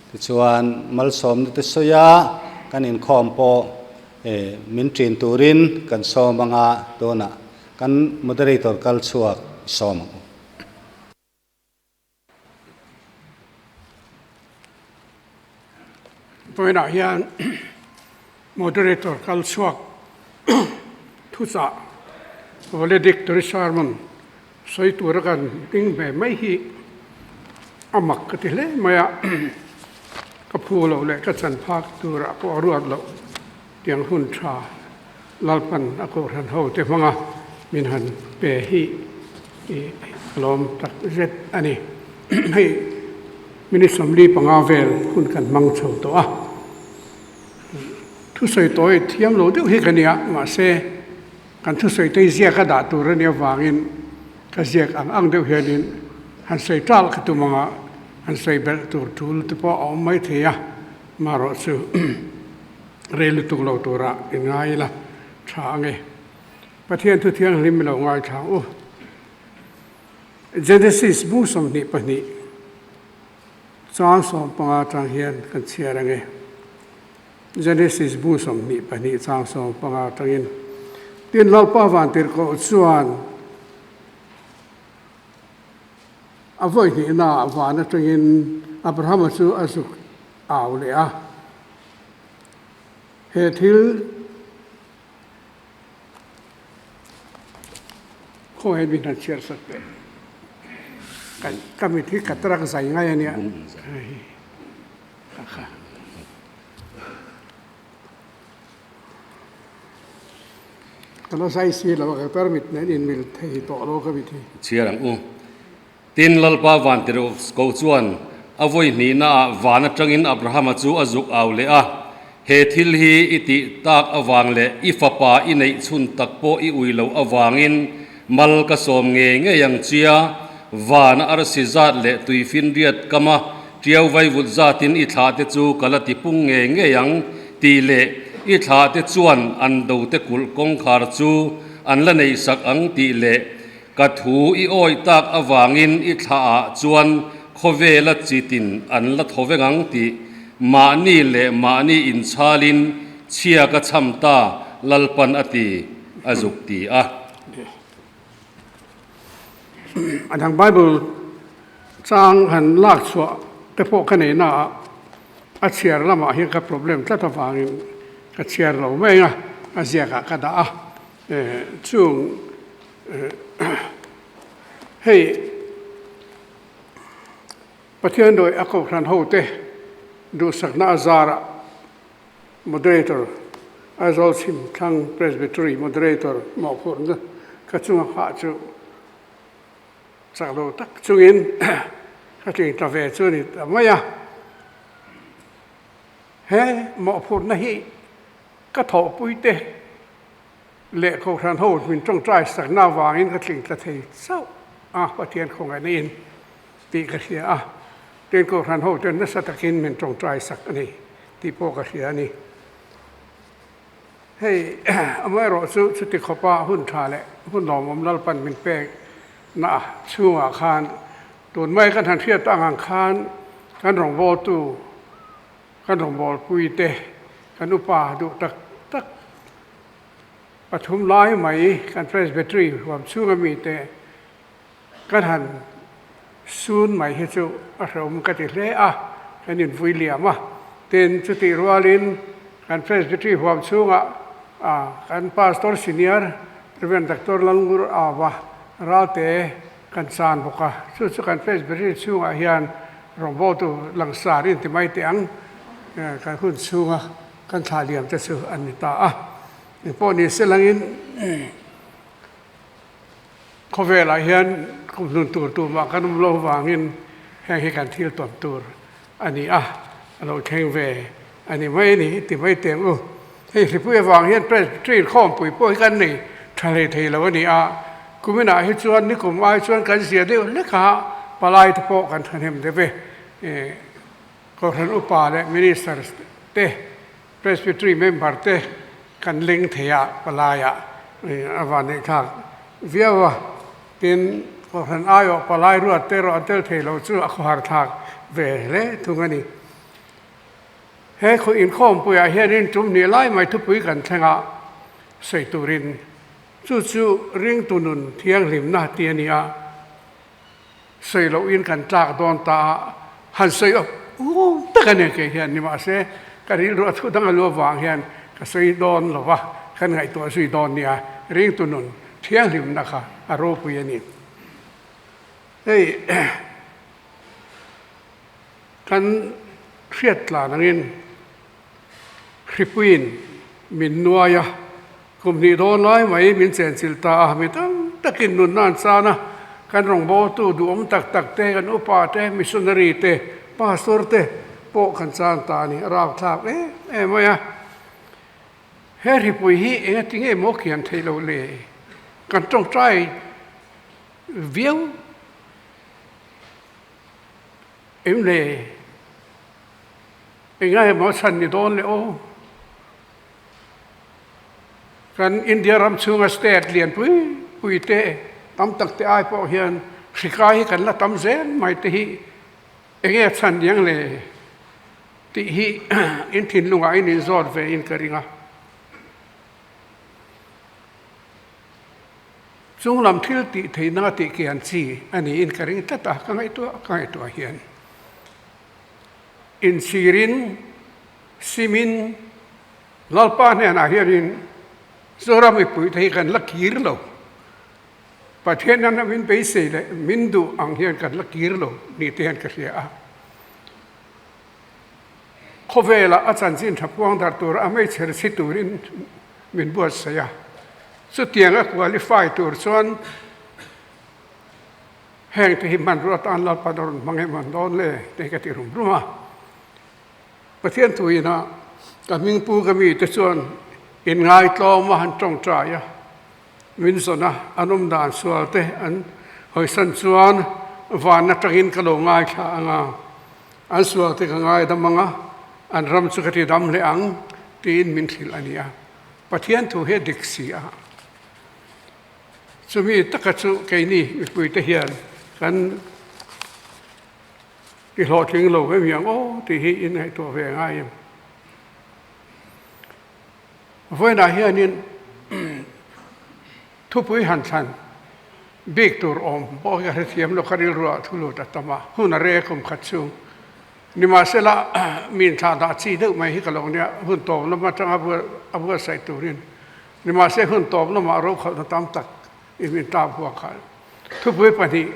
Tichuan malsawmna te sawi a, kan inkhawm pawh min ṭin turin kan sawm anga tunah kan moderator kal chhuak sawm ang u. Vawiinah hian Moderator kal chhuak thuchah Valedictory Sermon sawi tura kan ding ve mai hi a mak ka ti hle mai a, ka phu loh leh ka chan phak turah pawh a ruat loh tiang hun tha Lalpan a kohhran ho te hmanga min han pe hi i lawm tak zet a ni. Hei minute 45 vel hun kan hmang chho tawh a, thusawi tawi thiam lo deuh hi ka nia, mahse kan thusawi te ziak a dah tur a nih avangin ka ziak ang ang deuh hianin han sawi tal ka tum anga han sawi belh tur tul te pawh a awm maithei a, marawh chu. Rei lutuk lo tura i ngai ila. Tha ang e. Pathian thu thianghlim mi lo ngaithla ang u. Genesis bu 22 chang 15 atang hian kan chhiar ang e. Genesis bu 22 chang 15 atangin Tin Lalpa Vantirhkoh chuan a vawi hnihnaah van atangin Abrahama chu a zuk au leh a. He thil khawngaih min han chhiar sak teh. Ka mit hi ka tarak zai ngai a nia. Ka la zai si lo a, ka tar mit nen inmil thei tawh lo ka mit hi. Chhiar ang u. Tin, Lalpa Vantirhkoh chuan a vawi hnihnaah van atangin Abrahama chu a zuk au leh a, He thil hi i tih tak avang leh i fapa i neih chhun tak pawh i ui loh avangin mal ka sawm ngei ngei ang chia, van a arsi zat leh tuifinriat kama tiau vaivut zatin i thlahte chu ka la ti pung ngei ngei ang tih leh i thlahte chuan an dote kulh kawngkhar chu an la neihsak ang tih leh Ka thu i awih tak avangin i thlaah chuan khawvela chitin an la thaw veng ang tih mahni leh mahni inchhalin chhia ka chham ta Lalpan a ti, a zuk ti a. A dang Bible chang han lak chhuah te pawh ka nei naah a chhiar lamah hian ka problem tlat avangin ka chhiar lo mai a, a ziakah ka dah a. Chung hei Pathian dawi a kohhran hote duhsakna a zarah Moderator, Aizawl Chhim Thlang Presbytery Moderator mawhphurhna ka chunga nghah chu chak lo tak chungin ka tling ta ve chu a ni ta mai a. He mawhphurhna hi ka thawhpuite leh kohhran ho min tawngtai sakna avangin ka tling tla thei chauh a, Pathian khawngaihna in tih ka hria a, tin kohhran ho ten nasa takin min tawngtai sak a ni tih pawh ka hria a ni. Hei amaherawh chu chuti khawpa hun tha leh hun lawmawm Lalpan min pek na chhungah khan tun mai kan han hriat ang ang khan kan rawngbawltu Kan rawngbawlpui te, kan upa duh tak tak pathum lai mai kan Presbytery huam chhunga mite kan han sun mai hi chu a hrehawm ka ti hle a, kan invui liam a. Tin, chutih rualin kan Presbytery huam chhungah kan Pastor Senior Rev. Doctor Lalngur Ava Ralte kan chan bawk a, chu chu kan Presbytery chhungah hian Rawngbawltu langsar in ti mai teh ang, kan hun chhunga kan thlah liam te chu an ni ta a. Engpawh ni se langin khawvelah hian kumhlun tur tumah kan awm lo vangin heng hi kan thil tawn tur a ni a, a lo thleng ve a ni mai a ni ti mai teh ang u. Hei hripui avang hian Presbytery khawmpui pawh hi kan nei tha hlei thei lo a ni a, kuminah hi chuan nikum ai chuan kan zia deuh hlek a, palai te pawh kan thahnem deuh e. Kohhran upa leh Minister te, Presbytery member te kan leng thei a palaiah a vanneih thlak viau a, tin Kohhran aiawh palai ruat te erawh an tel thei lo chu a khawhar thlak ve hle thung a ni. He khaw inkhawmpuiah hianin tum hnih lai mai thupui kan thleng a, sawi turin chu chu ringtu nun thianghlimna ti a ni a, sawi lohin kan tlak dawn ta a, han sawi awk awk tak a ni kei hian nimahse ka rilru a thu dang a lu avang hian ka sawi dawn lo va, kan ngaihtuah zui dawn nia, ringtu nun thianghlimna kha a ropui a ni. Hei. Kan hriat tlan angin hripuiin min nuai a, kum hnih dawn lai mai min chenchilh ta a, mi tam takin nunna an chan a, kan rawngbawltu duhawm tak tak te, kan upa te, missionary te, pastor te pawh kan chan ta a ni, a rauhthlak em em mai a. He hripui hi engatinge maw kian theih loh le? Kan tawngtai viau. Em le? Enga emaw chhan ni dawn le aw? Kan India ram chhunga state lian pui pui te tam tak te ai pawh hian hri kai hi kan la tam zel mai te hi enge a chhan niang le tih hi in thinlungah in inzawt ve in ka ring a. Chung lam thil tih theihna tih kian chi a niin ka ring tlat a, ka ngaihtuah ka ngaihtuah hian inchhirin simin Lalpa hnenah hianin Zoram mipuite hi kan la kir lo. Pathian hian a min beisei leh min duh ang hian kan la kir lo ni te hian ka hria a. Khawvelah a chanchin tha puang dar tura a hmeichher chhi turin min buatsaih a. Chutiang a qualify tur chuan heng te hi hmanrua atan Lalpa a rawn hmang em ang dawn le te hi ka ti rum rum a. Pathian thuina ka hmingpu ka mite chuan inngaitlawm a han tawngtai a, min zawn a, an awm dan sual te an hawisan chuan van atangin ka lo ngaithla ang a, an sual te ka ngaidam ang a, an ram chu ka ti dam leh ang tiin min hrilh a ni a. Pathian thu hi a dik si a. Chumi taka chu keini mipuite hian kan. I hlawhtling lo em hiang aw tih hi in ngaihtuah ve ngai em? Vawiinah hianin thupui han thlan bik tur awm pawh hi a hrethiam lo, ka rilruah thu lut a tam a, hun a rek awm khat chu. Nimahsela mi inthlah dah chi deuh mai hi ka lo nia, hun tawp lam atanga a buatsaih turin. Nimahse hun tawp lamah rokhalhna tam tak in min tlak buak a, thupui pahnih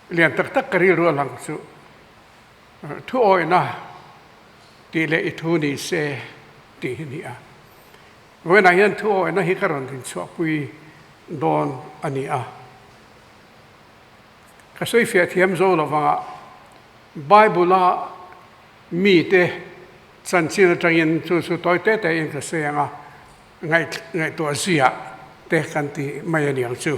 Lian tak tak ka rilru a lang chu thu awihna tih leh i thu ni se tih hi ni a. Vawiinah hian thu awihna hi ka rawn rinchhuahpui dawn a ni a. Ka sawifiah thiam zo lo vangah Bible-a mite chanchin atangin chu chu tawi te tein ka sawi ang a, ngaihtuah zuiah te kan ti mai a ni ang chu.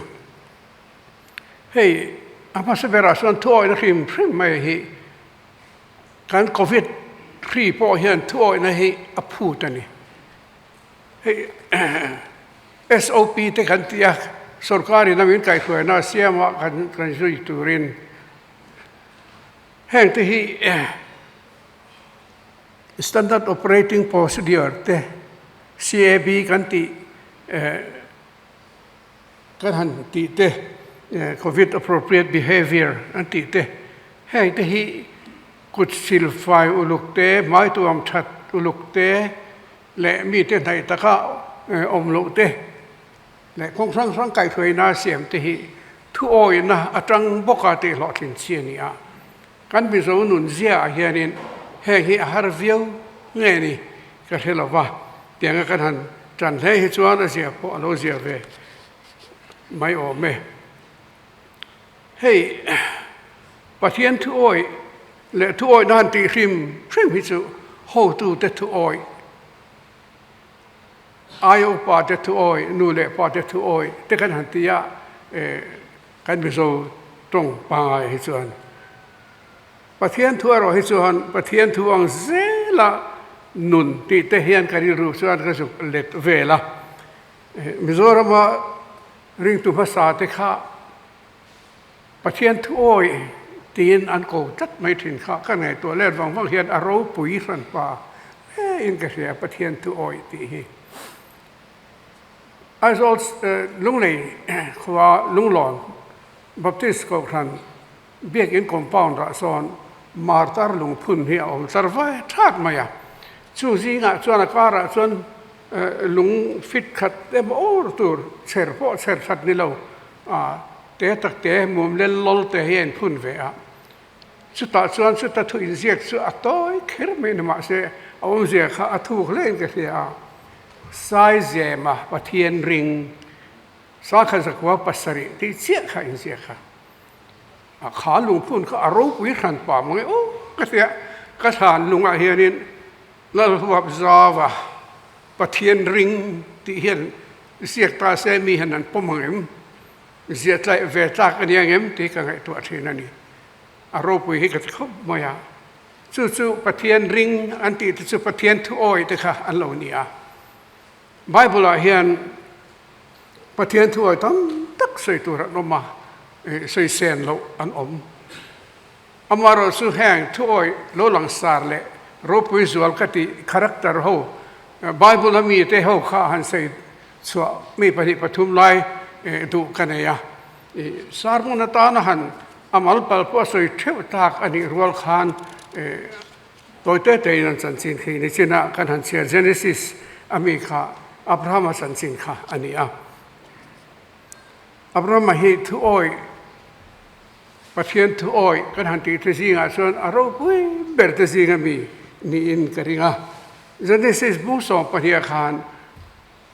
Hei a hmasa berah chuan thuawihna hrim hrim mai hi kan covid hri pawh hian thuawihna hi a phut a ni. Hei SOP te kan tih a, sorkarin a min kaihhruaina a siam a kan kan zui turin heng te hi standard operating procedure te CAB kan tih Kan han tih te, Covid appropriate behaviour an tih te, heng te hi kut sil fai uluk te, hmai tuam that uluk te leh mite hnaih taka awm loh te leh kawng hrang hrang kaihhruaina siam te hi thuawihna atang bawka tih hlawhtlin chi a ni a. Kan Mizo nun ziaah hianin heng hi a har viau nge ni ka hre lo va, tianga kan han tan hle hi chuan a zia pawh a lo zia ve mai awm e. Hei Pathian thuawih leh thuawihna han tih hrim hrim hi chu hotute thuawih, aia upate thuawih, nu leh pate thuawih te kan han ti a, Kan Mizo tawng pangai hi chuan Pathian thu erawh hi chuan Pathian thu ang zela nun tih te hian ka rilru chuan ka zuk let vel a. Mizorama ringtu hmasa te kha Pathian thu awi tiin an ko tlat mai thin kha ka ngaihtuah let vang vang hian a ropui hranpa hle in ka hria Pathian thu awi tih hi. Aizawl Lunglei khua Lunglawn Baptist Kohhran Biakin compound ah sawn martar lungphun hi a awm tlar vai that mai a. Chu zingah chuan a karah chuan lung fit khat emaw awr tur chher pawh chher that ni lo te tak te mum lel lawl te hi a inphun ve a. Chutah chuan chuta thu inziak chu a tawi kher mai ni mahse a awmzia kha a thuk hlein ka hria a. Saizema Pathian ring Sakha zakua pasarih tih chiah kha inziak a. A kha lungphun kha a ropui hran pah maw nge aw ka tia ka thlan lungah hianin Lalhuap Zauva Pathian ring tih hian ziak ta se mi hian an pawm ang em? Ziah tlaih ve tlak a ni ang em tih ka ngaihtuah thin a ni. A ropui hi ka ti khawp mai a. Chu chu Pathian ring an tih te chu Pathian thu awi te kha an lo ni a. Bible ah hian. Pathian thuai tam tak sawi tur an awm a, sawi sen loh an awm. Amaherawhchu heng thuawi lo langsar leh ropui zual ka tih character ho Bible a mite ho kha han sawi chhuah mi pahnih pathum lai duh ka nei a. Sermon atana han a mal pal pawh a sawi theuh tak a nih rual khan tawi te tein an chanchin khi ni chinah kan han chhiar Genesis a mi kha Abrahama chanchin kha a ni a. Abrahama hi thuawi Pathian thu awih kan han tih te zingah chuan a ropui ber te zinga mi niin ka ring a. Genesis bung 12 khan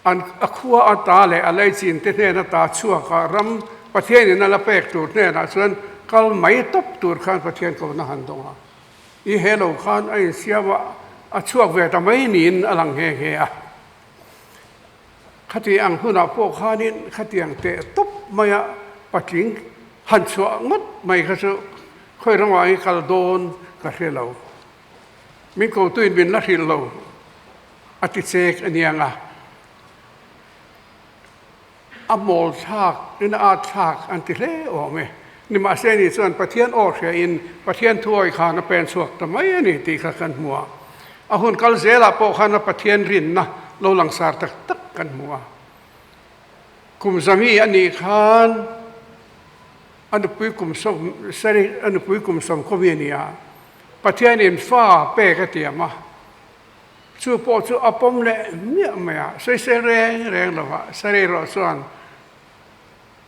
an a khua a ta leh a leichin te hnena ta chhuak a ram Pathianin a la pek tur hnenah chuan kal mai tawp tur khan Pathian kohna han dawng a. I he lo khan a insiam a, a chhuak ve ta mai niin a lang nghe nghe a. Khati ang hunah pawh khanin khatiang teh tawp maia patling han chhuah ngawt mai kha chu khawi ramah hi kal dawn ka hre lo. Min kotuin min la hrilh lo a ti chek a niang a. A mawl thlak in a at thlak an ti hle awm e. Nimahse ni chuan Pathian aw hriain Pathian thuawi khan a pen chhuak ta mai a ni tih kha kan hmu a. A hun kal zelah pawh khan a Pathian rinna lo langsar tak tak kan hmu a. Kum zami a nih khan a nupui kum sawm sari a nupui kum sawm khawmi a ni a. Pathianin fa pek a tiam a. Chu pawh chu a pawm leh miah mai a, sawisel reng reng lova Sarei erawh chuan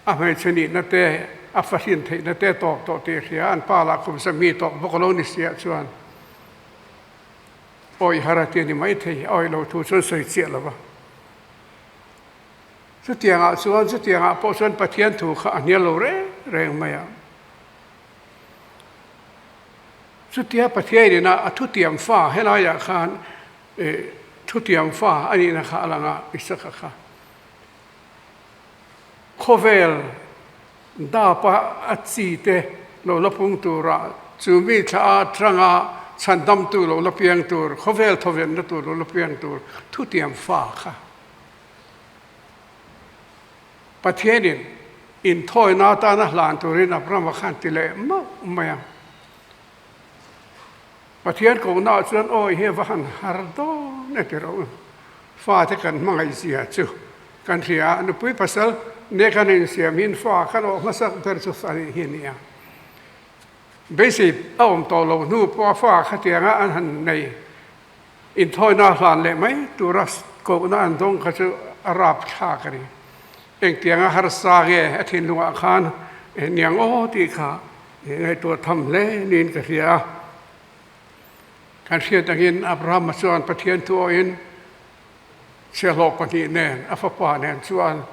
a hmeichhe nihna te, a fahrin theihna te tawk tawh tih a hria, an pa lah kum sahmi tawk bawk a lo ni siah chuan awih har a ti a ni maithei, a awih lo thu chuan sawi chiah lo va. Chutiangah chuan, chutiangah pawh chuan Pathian thu kha a hnial lo reng reng mai a. Chutia Pathianin a a thutiam fa helaiah khan thutiam fa a nihna kha a lang a, Isaka kha khawvel dapa a chi te lo la pung tura chu mi thla atanga chhandamtu lo la piang tur, khawvel thawvenna tur lo la piang tur thutiam fa kha Pathianin inthawina atana hlan turin Abrahama khan ti leh mauh mai a. Pathian kohnaah chuan awi hi a va han har dawn e ti rawh u. Fate kan hmangaih zia chu kan hria a, nupui pasal nia kan insiam hian fa kan awh hmasak ber chu fa nih hi a ni a. Beisei a awm tawh loh hnu pawha fa khatianga an han nei inthawina hlan leh mai tura kohna an dawng kha chu a rapthlak a ni. Engtianga harsa nge a thinlungah khan niang aw tih kha Ngaihtuah tham hle niin ka hria a. Kan hriat angin Abrahama chuan Pathian thu awhin chhiahhlawh pahnih nen a fapa nen chuan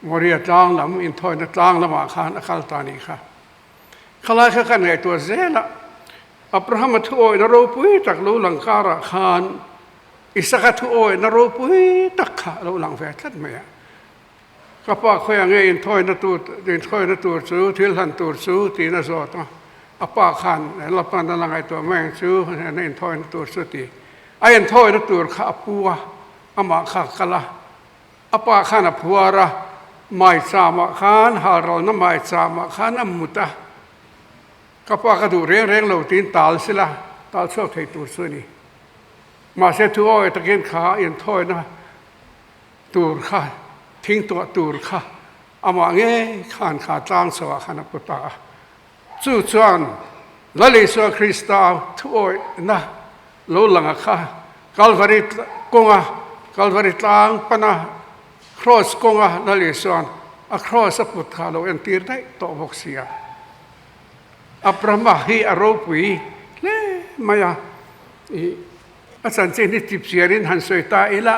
Moria tlang lam inthawina tlang lamah khan a kal ta nih kha. Khalai kha kan ngaihtuah zel a, Abrahama thu awihna ropui tak lo lang karah khan Isaka thu awihna ropui tak kha a lo lang ve tlat mai a. Ka pa khawiah nge inthawina tur inthawina tur chu thil hlan tur chu tiin a zawt a, a pa khan Lapan a la ngaihtuah mai ang chu hnena inthawina tur chu ti. A inthawina tur kha a pu a, amah kha a kal a, a pa khan a phuar a, maicham-ah khan halralna maicham-ah khan a mut a, ka pa ka duh reng reng lo tiin tal sila tal chhuak thei tur chu a ni. Mahse thu awi takin kha inthawina tur kha, thing tuah tur kha amah ngei khan kha tlang chhoah khan a pu ta a. Chu chuan Lal Isua Krista thuawihna lo lang a kha Kalvari kawnga, Kalvari tlang pana Kraws kawnga Lal Isua'n a kraws a put kha a lo entir daih tawh bawk si a. Abrahama hi a ropui hle mai a, ih. A chanchin hi chipchiarin han sawi ta ila,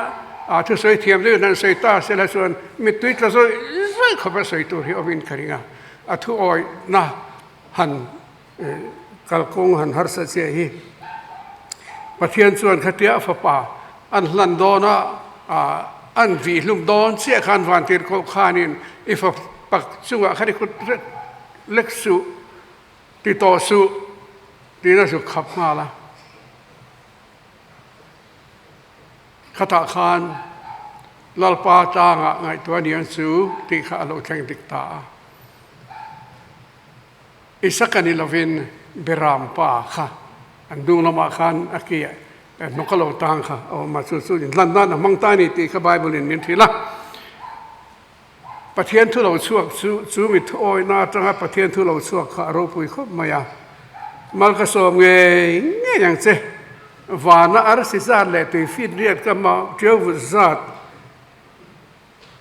a thusawi thiam deuhin han sawi ta sela chuan mittui tla zawih zawih khawp a sawi tur hi awmin ka ring a, a thu awihna han kalkawng han harsa chiah hi Pathian chuan khatia a fapa an hlan dawn a, an vih hlum dawn chiah khan vantirhkoh khanin i fapa chungah khan i kut lek suh ti tawh suh tiin a zuk khap nghal a. Khatah khan Lalpa tlangah ngaihtuah aniang chu tih kha a lo thleng dik ta a. Isaka ni lovin Beram pa kha an hnung lamah khan a ki hnawk a lo tang kha a awm a, chu chu inhlan nan a hmang ta a ni tih kha Bible in min hrilh a. Pathian thu lo chhuak chu chu mi thuawihna atanga Pathian thu lo chhuak kha a ropui khawp mai a. Mal ka sawm ngei ngei ang che. Vana arsi zat leh tui fit riat ka mah tiau vut zat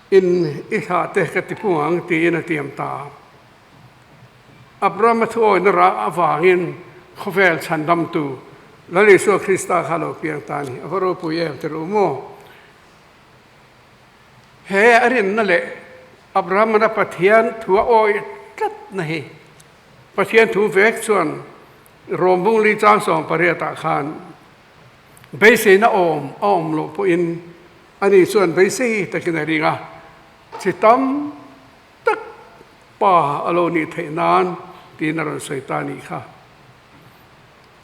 in i thlah te ka ti pung ang tiin a tiam ta a. Abrahama thuawihna rah avangin khawvel chhandamtu Lal Isua Krista kha lo piang ta a ni. A va ropui em ti ru maw? He a rinna leh Abrahamana Pathian thu a awih tlatna hi Pathian thu vek chuan Rom bungli chang 18 ah khan beiseina awm a awm loh pawhin ani chuan beisei takin a ring a, chi tam tak pa a lo nih theih nan tiin a rawn sawi ta a nih kha.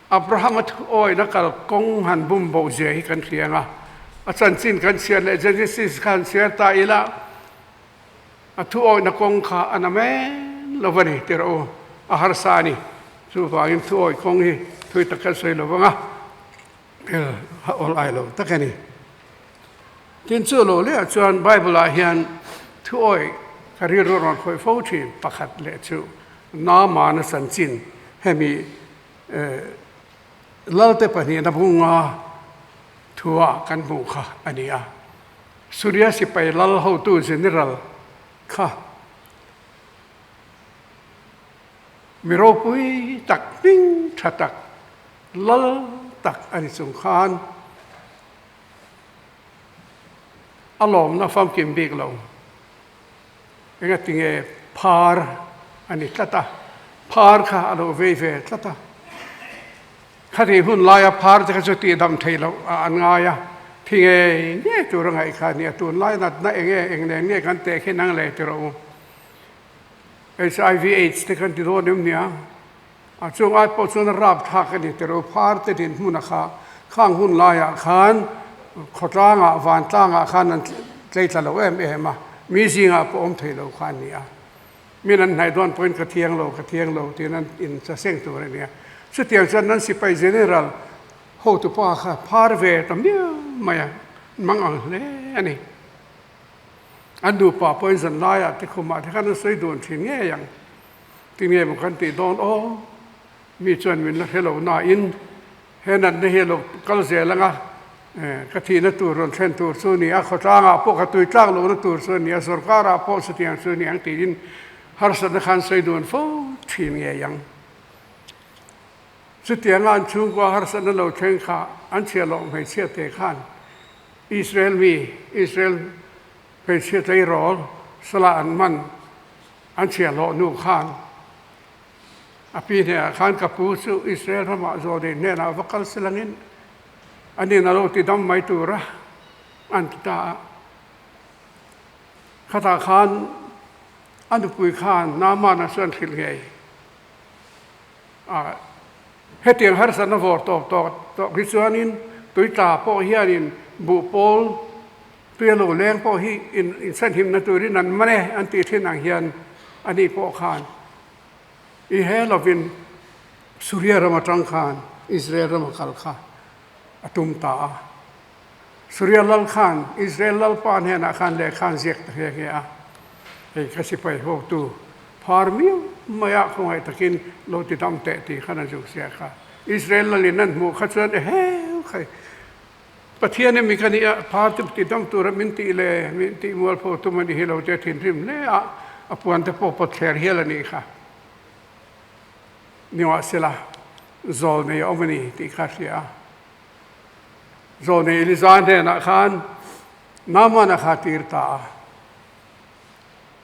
Abrahama thuawihna kalkawng han bum boh zia hi kan hria ang a, a chanchin kan chhiar leh Genesis kha han chhiar ta ila, a thuawihna kawng kha a na men lo va ni ti rawh u, a harsa a ni. Chuvangin thuawih kawng hi thui tak kan sawi lo vang a, thil a awl ai lo tak a ni. Tin chu lo lehah chuan Bible ah hian thuawih ka rilru rawn khawih fo thin pakhat leh chu Naamana chanchin hemi Lalte pahnihna bunga thua kan hmuh kha a ni a. Suria sipai lal hotu General kha mi ropui tak hming tha tak lal tak a ni chung khan a lawmna famkim bik lo. Engatinge phar a ni tlat a, phar kha a lo vei ve tlat a. Khati hun laia phar te kha chu tihdam theih loh a an ngai a, thi ngei ngei tur a ngaih kha a ni a, tunlai natna eng nge eng nen nge kan teh khin ang le ti rawh u. HIV AIDS te kan ti dawn em nia, a chung ai pawh chuan a rap thlak a ni ti rawh u, phar te dinhmun a kha khang hun laiah khan khawtlangah vantlangah khan an tlei tla lo em em a, mi zingah pawh awm thei lo kha a ni a. Min an hnaih dawn pawhin ka thiang lo, ka thiang lo tiin an inchaseng tur a ni a. Chutiang chuan nan sipai general hotupa kha phar ve ta miau mai a, mang ang hle a ni. An nupa pawhin zan laiah te khumah te khan an sawi dun thin ngei ang. Tinge maw kan tih dawn aw, mi chuan min la hre lo nain he natna hi a lo kal zel ang a, ka thihna tur rawn thlen tur chu a ni a, khawtlangah pawh ka tui tlak lohna tur chu a ni a, sorkarah pawh chutiang chu a ni ang tiin harsatna khan sawi dun fo thin ngei ang. Chutianga an chhungkua harsatna lo thleng kha an chhiah loh hmeichhia te khan Israel mi, Israel hmeichhia tleirawl sala an man an chhiah hlawh hnu khan a pi hnenah khan ka pu chu Israel ramah zawhni hnenah va kal silangin a nin a lo ti dam mai tura an ti ta a. Khatah khan a nupui khan Naamana chuan hrilh ngei a, hetiang harsatna vawr tawp tawk tawk hi chuanin tuitla pawh hianin buhpawl tui a lo leng pawh hi inchhanhimna turin an man e an tih thin ang hian ani pawh khan i he lovin Suria ram atang khan Israel rama kal kha a tum ta a. Suria lal khan Israel lalpa hnenah khan lehkha an ziak ta nghe nghe a, hei ka sipai hotu phar miau maia khawngaih takin lo ti dam teh tih khan a zuk ziak a. Israel lalin an hmuh kha chuan eheu khai Pathian emi ka nih a, phar chu ti dam tura min tih le min tih mualpho tum a ni hi lo te thinrim hle a, a puan te pawh pawt thler hial a nih kha. Nimahsela, zawl nei a awm a ni tih kha a hria a. Zawl nei Eliza hnenah khan Naamana kha a tir ta a.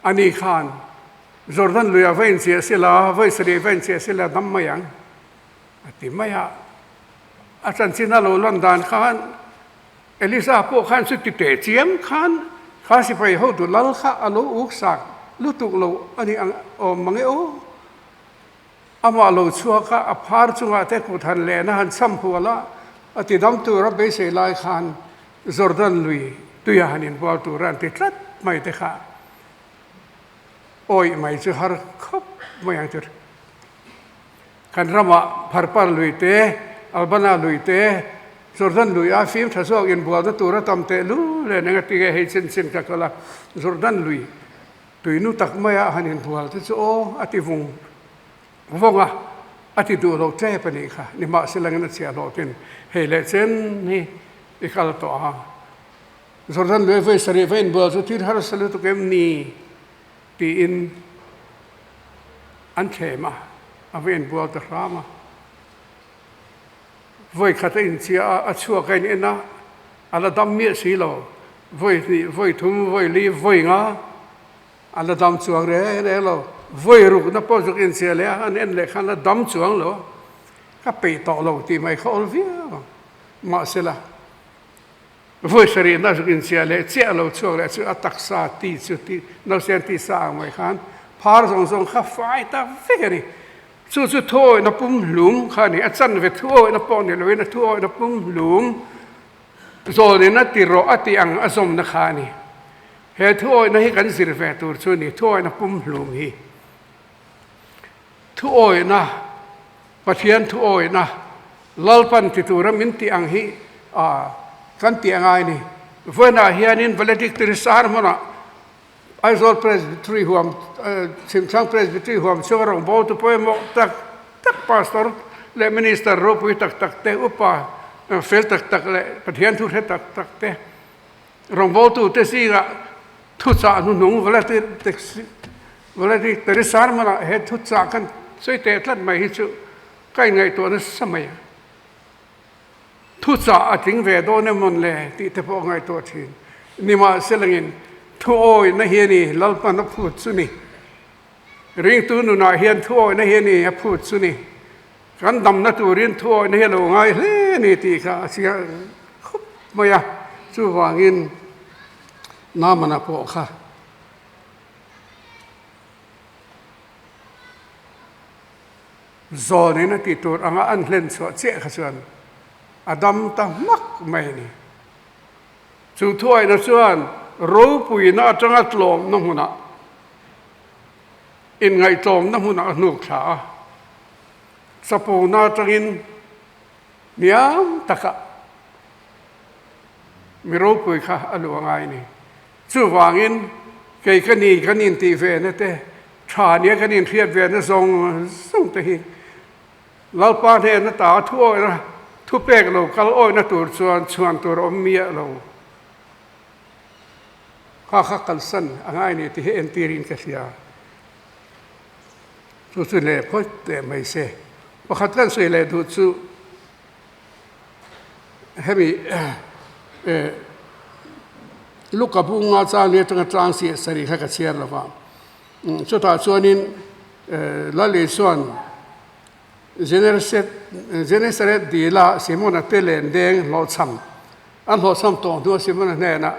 Ani khan, Jordan luiah va inchiah sela, va Israel va inchiah sela dam mai ang, a ti mai a. A chanchin a lo lan dan khan Elisa pawh khan chuti teh chiam khan kha sipai hotu lal kha a lo uk sak lutuk lo a ni ang awm mang e aw. Amah lo chhuak a, a phar chungah te kut han lehna han cham hual a, a ti dam tur a beisei lai khan Jordan lui. Tuia han inbual tura an ti tlat mai te kha awih mai chu har khawp mai ang chu. Kan ramah Pharpar lui te, Albana lui te, Jordan lui a fim tha zawk inbualna tura tam teh lu len eng a ti nge hei chin chin ka kal a, Jordan lui tui nu tak maia han inbual te chu aw a ti vung vawng a, a ti duh lo tep a nih kha, nimahselangin a chhiah hlawhtin hei leh chen hi i kal tawh a. Jordan lui vawi sarih va inbual chu thil harsa lutuk em ni? Tiin an thlem a, a va inbual ta hram a. Vawi khat a inchhia a, a chhuak a in en a, a la dam miah si lo. Vawi hnih, vawi thum, vawi li, vawi nga a la dam chuang reng reng lo. Vawi rukna pawh zuk inchhia leh a, an en leh khan a la dam chuang lo a, ka peih tawh lo tih mai kha awl viau ang. Mahsela. Vawi sarihna zuk inchiah leh chiah lo chhuak leh chu a taksa ti chu ti nausen tisa ang mai khan phar zawng zawng kha fai ta vek a ni. Chu chu thuawihna pumhlum kha a ni. A chanve thuawihna pawh ni loin a thuawihna pumhlum zawnin a ti rawh a tih ang a zawmna kha a ni. He thuawihna hi kan zir ve tur chu a ni, thuawihna pumhlum hi. Thuawihna, Pathian thuawihna, Lalpan ti tura min tih ang hi kan tih a ngai a ni. Vawiinah hianin valedictory sermon-ah Aizawl Presbytery huam, Chhimthlang Presbytery huam chhunga rawngbawltu pawimawh tak tak Pastor leh Minister ropui tak tak te, upa fel tak tak leh Pathian thu hre tak tak te rawngbawltute zingah thuchah hnuhnung valedictory sermon-ah he thuchah kan sawi teh tlat mai hi chu Ka inngaihtuah nasa mai a, thuchah a tling ve dawn em mawn le tih te pawh a ngaihtuah thin. Nimahselangin thuawihna hi a ni, Lalpan a phut chu ni. Ringtu nunah hian thuawihna hi a ni, a phut chu ni. Kan damna turin thuawihna hi a lo ngai hle a ni tih kha a chiang khawp mai a, chuvangin Namana pawh kha. Zawnin a tih tur anga an hlen chhuah chiah kha chuan a dam ta hmak mai a ni. Chu thuaina chuan ropuina atanga tlawmna hmunah, inngaihtlawmna hmunah a hnuk thla a, chapona atangin hniam takah mi ropui kha a luh a ngai a ni. Chuvangin kei ka ni kan intih ve na te, tha nia kan inhriat ve na zawng zawng te hi Lalpa hnen ata thu awihna, thu pek lo kal awihna tur chuan chhuan tur a awm miah lo. Kha kha kalsan a ngai ni tih hi entirin ka hria. Chu chu leh phawt teh mai se. Pakhat kan sawi leh duh chu Hemi Luka bunga chang ni atanga tlang siah sarih kha ka chhiar lo va. Chutah chuanin Lal Isua'n Genesaret dila Simona te len deng hlawhchham an hlawhchham tawh hnuah Simona hnenah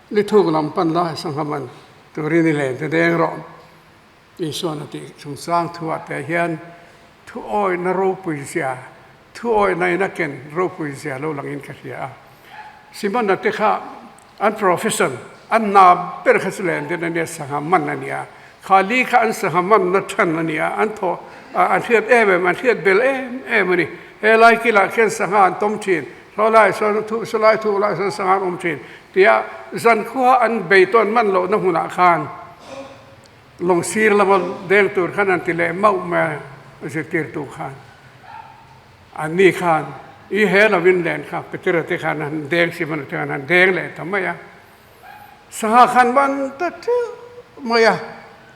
ni thuk lam pan la sanghaman turin i len te deng rawh. Isua'n a tih chungchang thuah te hian thuawihna ropui zia, thuawihna in a ken ropui zia lo langin ka hria a. Simona te kha an profession, an hna ber kha chu len den a nia, sangha man a nia. Kha li kha an sangha manna than a nia, an thaw, an hriat em em, an hriat bel em em a ni. He lai kilah khian sangha an tawm thin, saw lai sawn thu, saw lai thuk lai sawn sangha an awm thin tia zankhua an bei tawn man lohna hmunah khan, Lawng sir lama deng tur khan an ti leh mauh mai a, zirtirtu khan. Anni khan i he lovin len kha Petera te khan an deng Simona te khan an deng leh ta mai a. Sangha khan ban ta teuh mai a,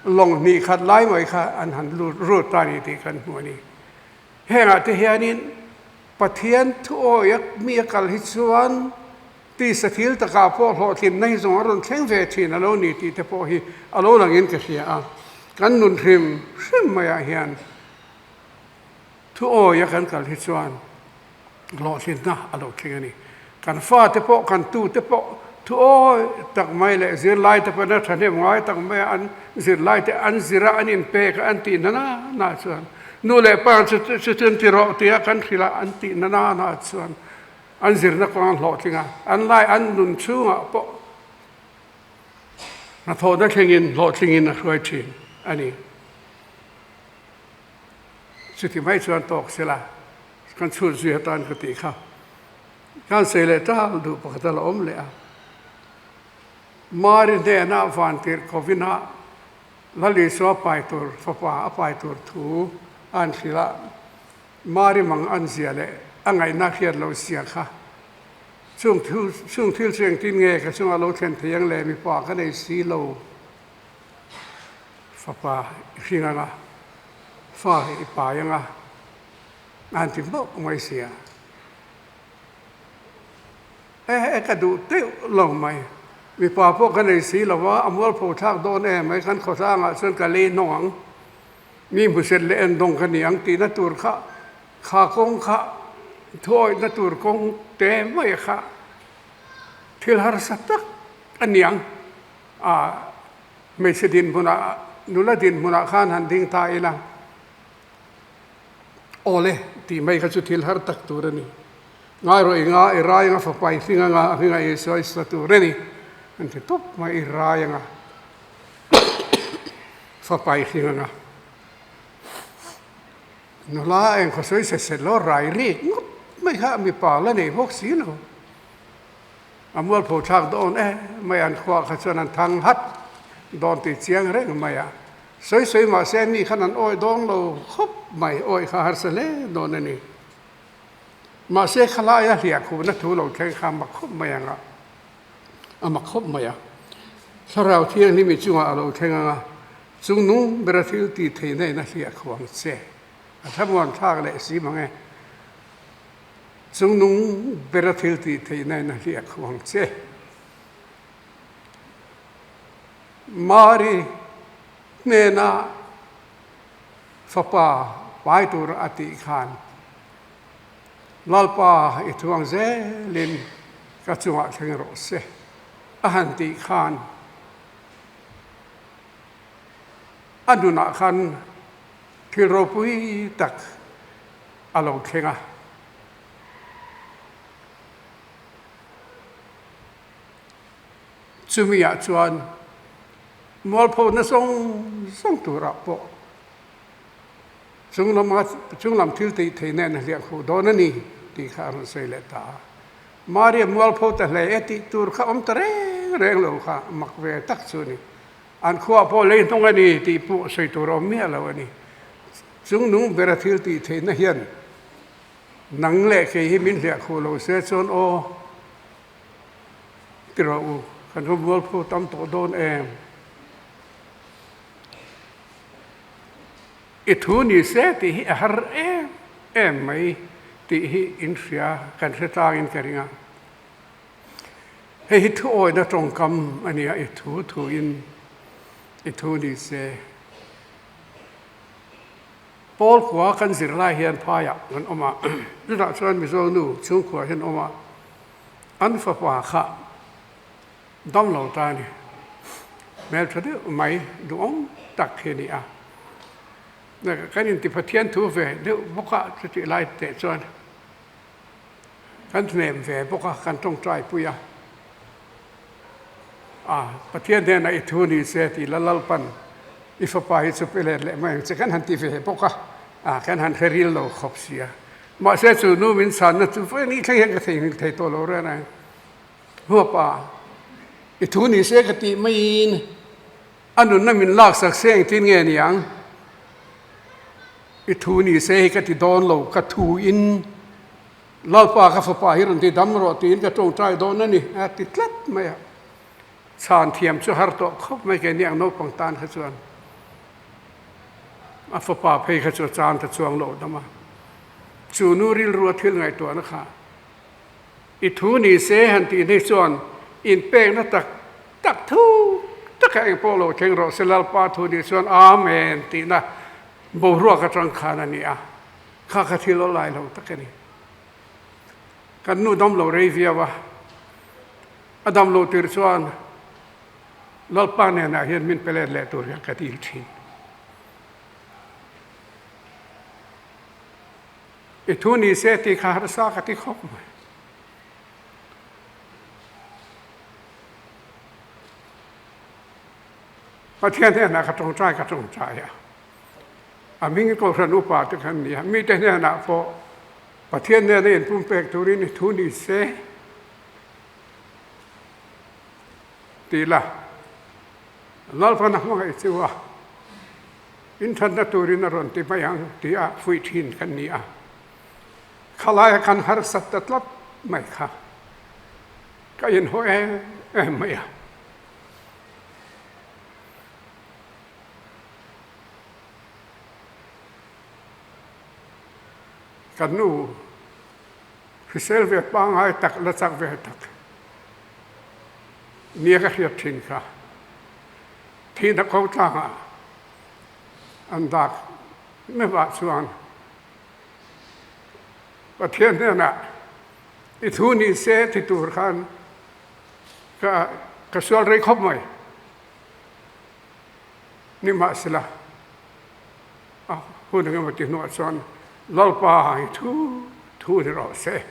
lawng hnih khat lai mai kha an han lut rut ta a ni tih kan hmu a ni. Hengah te hianin Pathian thuawi a mi a kal hi chuan Tisa thil takah pawh hlawhtlinna hi zawng a rawn thleng ve thin a lo ni tih te pawh hi a lo langin ka hria a. Kan nun hrim hrim maiah hian thuawia kan kal hi chuan hlawhtlinna a lo thleng a ni. Kan fate pawh, kan tute pawh thuawi tak mai leh zirlai te pawhin a thahnem ngai tak maia an zirlai te an zir a, an inpek a, an tih na na na chuan nu leh pa chu chutin ti rawh tia kan hrilh a, an tih na na na chuan. An zirna kawng an hlawhtling a, an lai an nun chhungah pawh hnathawhna thlengin hlawhtlingin a hruai thin a ni. Chuti mai chuan tawk sela kan chhut zui atan ka tih kha. Kan sawi leh tal duh pakhat a la awm leh a. Mari hnena vantirh kovina Lal Isua pai tur fapa a pai tur thu a an hrilh a, Mari mang an zia leh a ngaihna hriat loh zia kha chung thil chung thil chu engtin nge ka chungah lo thlen thei ang le mipa ka nei si lo fapa i hring anga fa i pai anga a han ti mauh mai sia. E ka duh teuh lo mai. Mipa pawh ka nei si lo a, a mualpho thlak dawn em mai khan khawtlangah chuan ka lei hnawng ang. Mi hmuset leh en dawng ka ni ang tihna tur kha, kha kawng kha thuawihna tur kawng te mai kha thil harsa tak a ni ang. A hmeichhe dinhmunah, nula dinhmunah khan han ding ta ila. Awle tih mai kha chu thil har tak tur a ni. Ngai rawh i nga, i rai anga fapa i hring anga, a hringa i sawi sa tur a ni. An ti tawp mai, i rai anga fapa i hring anga. Nula eng khaw sawi set set lo rai rik ngawt mai kha mipa la nei bawk si lo. A mualpho thlak dawn e mai an khuah kha chuan an thang hat dawn tih chiang reng mai a. Sawi sawi mahse mi khan an awih dawng lo khawp mai, awih kha harsa hle dawn a ni. Mahse khalai a hliah khuhna thu lo thleng kha a mak khawp mai ang a, a mak khawp mai a. Thlarau Thianghlim i chungah a lo thleng ang a, chung nung bera thil tih theihna in a hliah khuh ang che. A thlamuan thlak leh si mang e. Chung nung bera thil tih theihna in a hliah khuh ang che. Mari hnena fapa pai tur a tih khan, Lalpa i thuang zelin ka chungah thleng rawh se a han tih khan a nunah khan thil ropui tak a lo thleng a. Chumiah chuan mualphona zawng zawng turah pawh chung lama chung lam thil tih theih nen a hliah khuh dawn a ni tih kha a rawn sawi leh ta a. Maria mualpho ta hle e tih tur kha awm ta reng reng lo kha mak ve tak chu a ni. An khuah pawh lei hnung a ni tih pawh sawi tur a awm miah lo a ni. Chung nung bera thil tih theihna hian nang leh kei hi min hliah khuh lo se chuan aw, Ti rawh u, kan va mualpho tam tawh dawn em? I thu ni se tih hi a har em em mai tih hi in hria, kan hre tlangin ka ring a. Hei hi thuawina tawngkam a ni a, i thu thuin i thu ni se. Paul khua kan zir lai hian phaiah kan awm a, chutah chuan Mizo nu chhungkhua hian awm a. An fapa kha damlo ta a ni. Hmeltha deuh mai duhawm tak hi a ni a. Kan inti Pathian thu ve deuh bawk a, chutih lai teh chuan kan hnem ve bawk a, kan tawngtai pui a. A, Pathian hnenah i thu ni se tih la Lalpan i fapa hi chu pe let leh mai ang che kan han ti ve bawk a, a kan han hre ril lo khawp sia. Mahse chu nu min chhanna chu vawi ni thleng hian ka theihnghilh thei tawh lo reng reng. Hmuapa, i thu ni se ka tih maiin a nunna min laksak se engtin nge ni ang? I thu ni se hi ka ti dawn lo, ka thu in Lalpa ka fapa hi rawn ti dam rawh tiin ka tawngtai dawn a ni a ti tlat mai a. Chhan thiam chu har tawh khawp mai keini ang naupang tan kha chuan a fapa phei kha chu a chan ta chuang loh dam a. Chu nu rilru a thil ngaihtuahna kha i thu ni se han tih hne chuan inpekna tak tak thu taka eng pawh lo thleng rawh se Lalpa thu ni chuan Amen tihna boruak atang khan a ni a. Kha kha thil aw lai lo tak a ni. Kan nu dam lo rei viau a, a dam lo tir chuan Lalpa nenah hian min pe let leh tur hian ka dil thin. I thu ni se tih kha harsa ka ti khawp mai. Pathian hnenah ka tawngtai ka tawngtai a. A hming Kohhran upa te khan nia, mite hnenah pawh Pathian hnena inpumpek turin i thu ni se tih la, Lalpan a hmangaih chu a inthatna turin a rawn ti mai ang tih a fuih thin kan ni a. Khalaia kan harsat ta tlat mai kha ka inhaw em em mai a. Ka nu hrisel ve pangngai tak la chak ve tak nia ka hriat thin kha thihna ko tlangah an dak meuhah chuan Pathian hnenah i thu ni se ti tur khan ka ka sual rei khawp mai. Nimahsela, a hun engemaw ti hnuah chuan Lalpa i thu thu ni rawh se.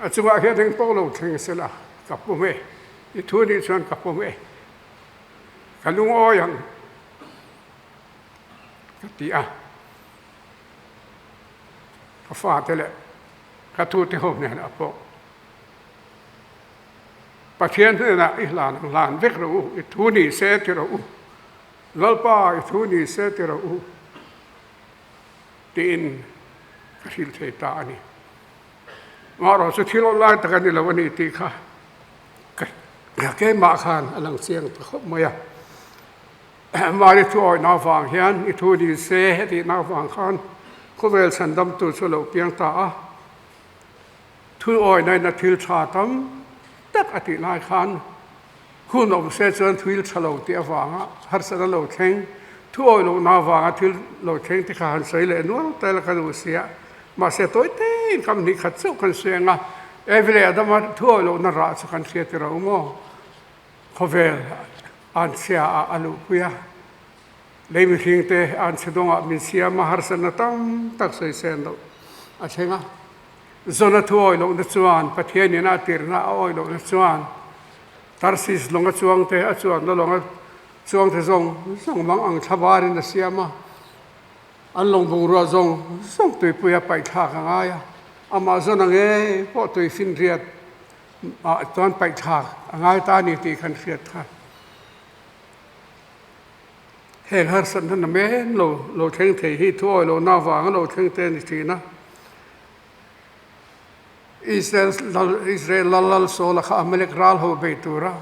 A chungah hian eng pawh lo thleng sela, ka pum e, i thu nih chuan ka pum e, ka lungawi ang ka ti a. Ka fate leh ka tute ho hnenah pawh Pathian hnenah i hlan ang hlan vek rawh u, i thu ni se ti rawh u, Lalpa i thu ni se ti rawh u tiin ka hrilh thei ta a ni. Amaherawh chu thil awm lai tak a ni lo a ni tih kha ka keimah khan a lang chiang ta khawp mai a. Mari thu awihna avang hian i thu ni se hetihna avang khan khawvel chhandamtu chu a lo piang ta a. Thu awihna in a thil tha tam tak a tih lai khan hun awm se chuan thil tha lo tih avanga harsatna lo thleng, thu awih lohna avanga thil lo thleng te kha han sawi leh nual ta ila ka duh sia. Mahse tawi tein kam hnih khat chauh kan sawi ang a, Evi leh Adama thu awih lohna rah chu kan hria tirh a maw? Khawvel an chhia ah a luhpui a, lei mihring te an chhe dawngah min siam a, harsatna tam tak sawi sen loh a thleng a. Zona thu awih lohna chuan Pathian ina a tirhna a awih lohna chuan Tarsis lawnga chuang te a chuanna lawnga chuang te zawng zawng mang ang thla varin a siam a, an lawng bungrua zawng zawng tuipui a paihthlak a ngai a, amah Zona ngei pawh tui finriat ah chuan paihthlak a ngai ta a ni tih kan hriat kha. Heng harsatna na men lo lo thleng thei hi thuawi lohna avanga lo thleng te a ni thin a. Israel lal Israel lal lal Saula kha Amalek ral ho bei tura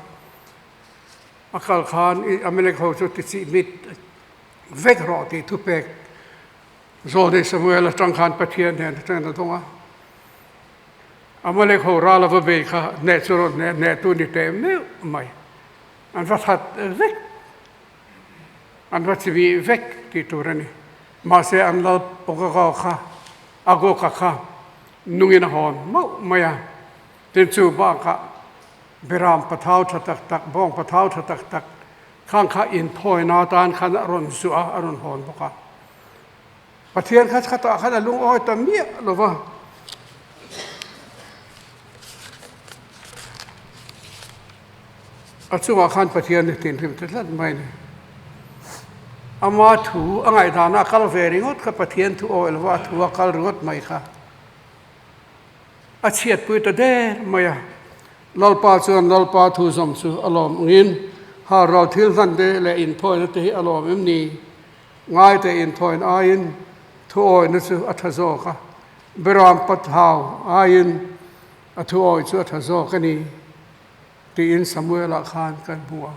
a kal khan Amalek ho chu tichih mit vek rawh tih thupek Zawlnei Samuel atang khan Pathian hnen atangin a dawng a. Amalek ho ral a va bei kha hneh chu rawn hneh hneh tu ni teh meuh mai. An va that vek, an va chivih vek tih tur a ni. Mahse an lal Pawkakaw kha, Agoka kha nungin a hawn mauh mai a. Tin chu bakah Beram pathau tha tak tak, bawng pathau tha tak tak khang kha inthawina atan khan a rawn zuah a, a rawn hawn bawk a. Pathian kha khatah khan a lungawi ta miah lo va. A chungah khan Pathian hi tinhlim ta tlat mai a ni. Ama thu a ngaihdana a kal ve ringawt kha Pathian thu awih lo va, a thu a kal ringawt mai kha a chhiatpui ta der mai a. Lalpa chuan Lalpa thu zawm chu a lawm angin har ral thil hlan te leh inthawina te hi a lawm em ni? Ngaite inthawn aiin thuawihna chu a tha zawk a, Beram pathau aiin a thuawih chu a tha zawk a ni, tiin Samuela khan kan hmu a.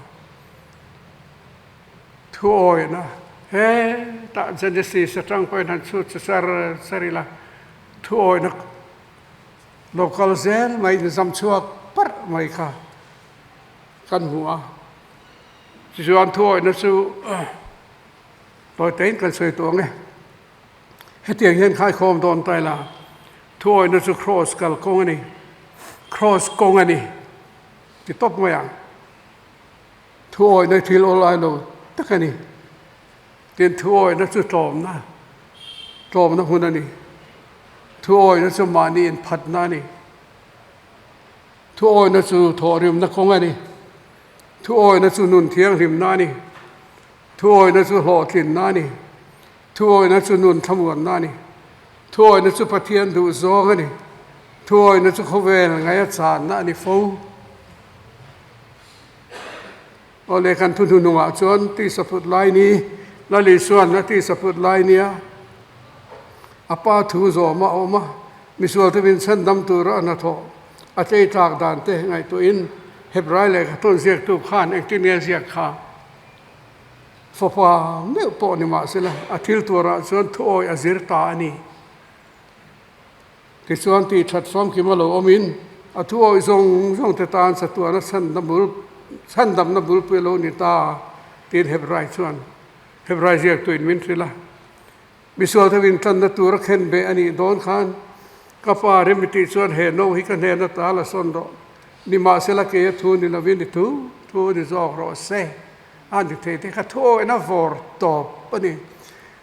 Thuawihna hetah Genesis atang pawhin han chhut che char char ila, thuawihna lo kal zel mai, inzam chhuak parh mai kha kan hmu a. Tichuan thuawihna chu tawi tein kan sawi tawh ang e. Hetiang hian khaikhawm dawn ta ila, thuawihna chu kraws kal kawng a ni, kraws kawng a ni ti tawp mai ang. Thuawihna thil awl ai lo tak a ni. Tin, thuawihna chu tlawmna, tlawmna hmun a ni. Thuawihna chu mahni inphatna a ni. Thuawihna chu thawhrimna kawng a ni. Thuawihna chu nun thianghlimna a ni. Thuawihna chu hlawhtlinna a ni. Thuawihna chu nun thlamuanna a ni. Thuawihna chu Pathian duhzawng a ni. Thuawihna chu khawvel ngaia channa a ni fo. Aw le, kan thuhnunungah chuan tisaput lai ni, Lal Isuan a tisaput lai nia a pa thu zawm a awm a, misualte min chhandam tura a hnathawh a tleitlak dan te ngaihtuahin Hebrai lehkha tawn ziaktu khan engtin nge ziak kha fapa meuh pawh ni mahsela a thil tuarah chuan thuawi a zir ta a ni. Tichuan tih that famkim a lo awmin a thuawi zawng zawng te tan chatuana chhandamna bulpui a lo ni ta tiin Hebrai chuan Hebrai ziaktuin min hrilh a. Misual deuhin tanna tur a khen beh a nih dawn khan ka pa rem i tih chuan he no hi ka hnen ata la sawn rawh. Nimahsela kei a thu ni lovin i thu thu ni zawk rawh se. A ni thei te kha thuawina vawr tawp a ni.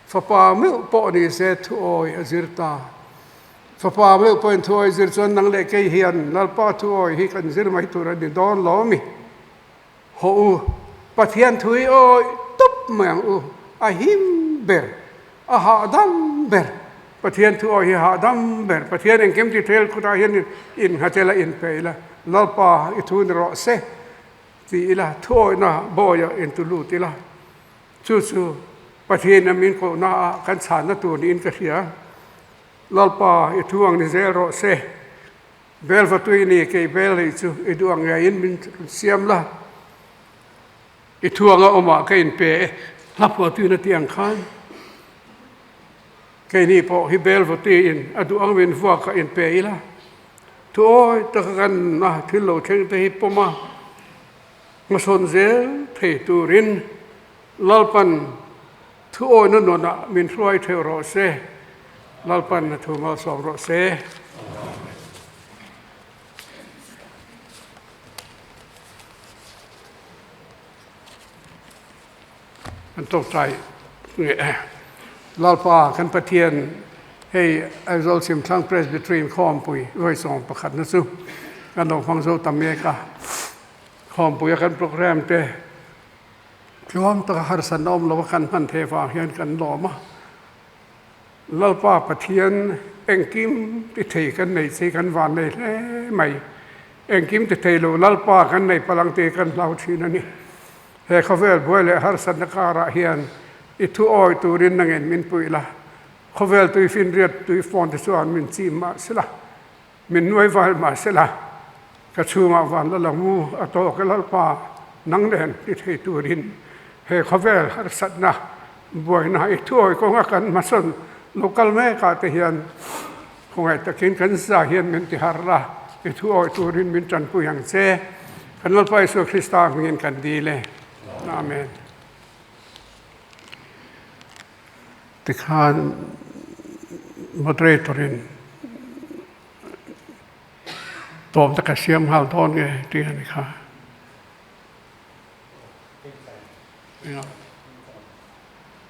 Fapa meuh pawh ni se thuawi a zir ta. Fapa meuh pawhin thuawi zir chuan nang leh kei hian Lalpa thuawi hi kan zir mai tur a ni dawn lo mi. Hawh u, Pathian thu hi awi tawp mai ang u, a him ber, a hahdam ber. Pathian thu awi hi hahdam ber. Pathian engkim ti thel khutah hian innghat ila, inpeih ila, Lalpa i thu ni rawh se ti ila, thuawihna bawiah intu lut ila. Chu chu Pathian a min kohna ah kan chhanna tur niin ka hria. Lalpa i thu ang ni zel rawh se. Bel va tui ni kei bel hei chu i duh ang ngeiin min siam la. I thu anga awmah ka inpe e, hla phuah tuin a tih ang khan keini pawh hi bel va tuiin a duh ang min vuak ah inpe ila. Thu awi taka kan a thil lo thleng te hi pawm a. Hmasawn zel thei turin Lalpan thuawina nunah min hruai theuh rawh se. Lalpan a thu malsawm rawh se. Kan tawngtai nge Lalpa kan Pathian hei Aizawl Chhimthlang Presbytery Inkhawmpui vawi 11 na chu kan lo hmang zo ta mek a. Khawmpuia kan programme te tluang taka harsatna awm lova kan hman theih vang hian kan lawm a. Lalpa Pathian engkim ti thei kan nei che kan van nei hle mai. Engkim ti thei lo Lalpa kan nei palang te kan hlau thin a ni. He khawvel buai leh harsatna karah hian i thu awi turin nangin min puih la. Khawvel tuifinriat tui phone te chuan min chim mahsela Min nuai val mahsela ka chhungah van la lang u a tawk e Lalpa, nang nen ti thei turin he khawvel harsatna buaina i thuawi kawnga kan hmasawn lo kal mekah te hian khawngaih takin kan za hian min ti harh la, i thuawi turin min tanpui ang che. Kan Lalpa Isua Krista hmingin kan dil e. Amen. Tikhan moderator in tawm te ka siam nghal dawn nge tih a ni kha.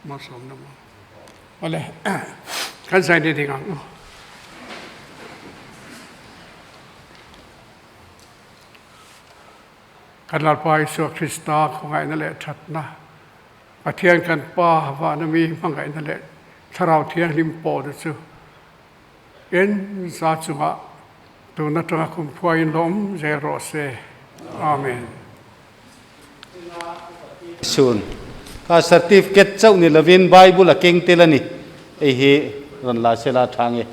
Malsawmna maw. Awle kan zai ni ding ang u. Kan Lalpa Isua Krista khawngaihna leh thatna Pathian kan Pa vana mi hmangaihna leh Thlarau Thianghlim pawhna chu en za chungah tun atanga kum khuaiin lawm zel rawh se. Amen. Sun. Kha certificate chauh ni lovin Bible a keng tel a ni. Hei hi rawn la sela tha nge.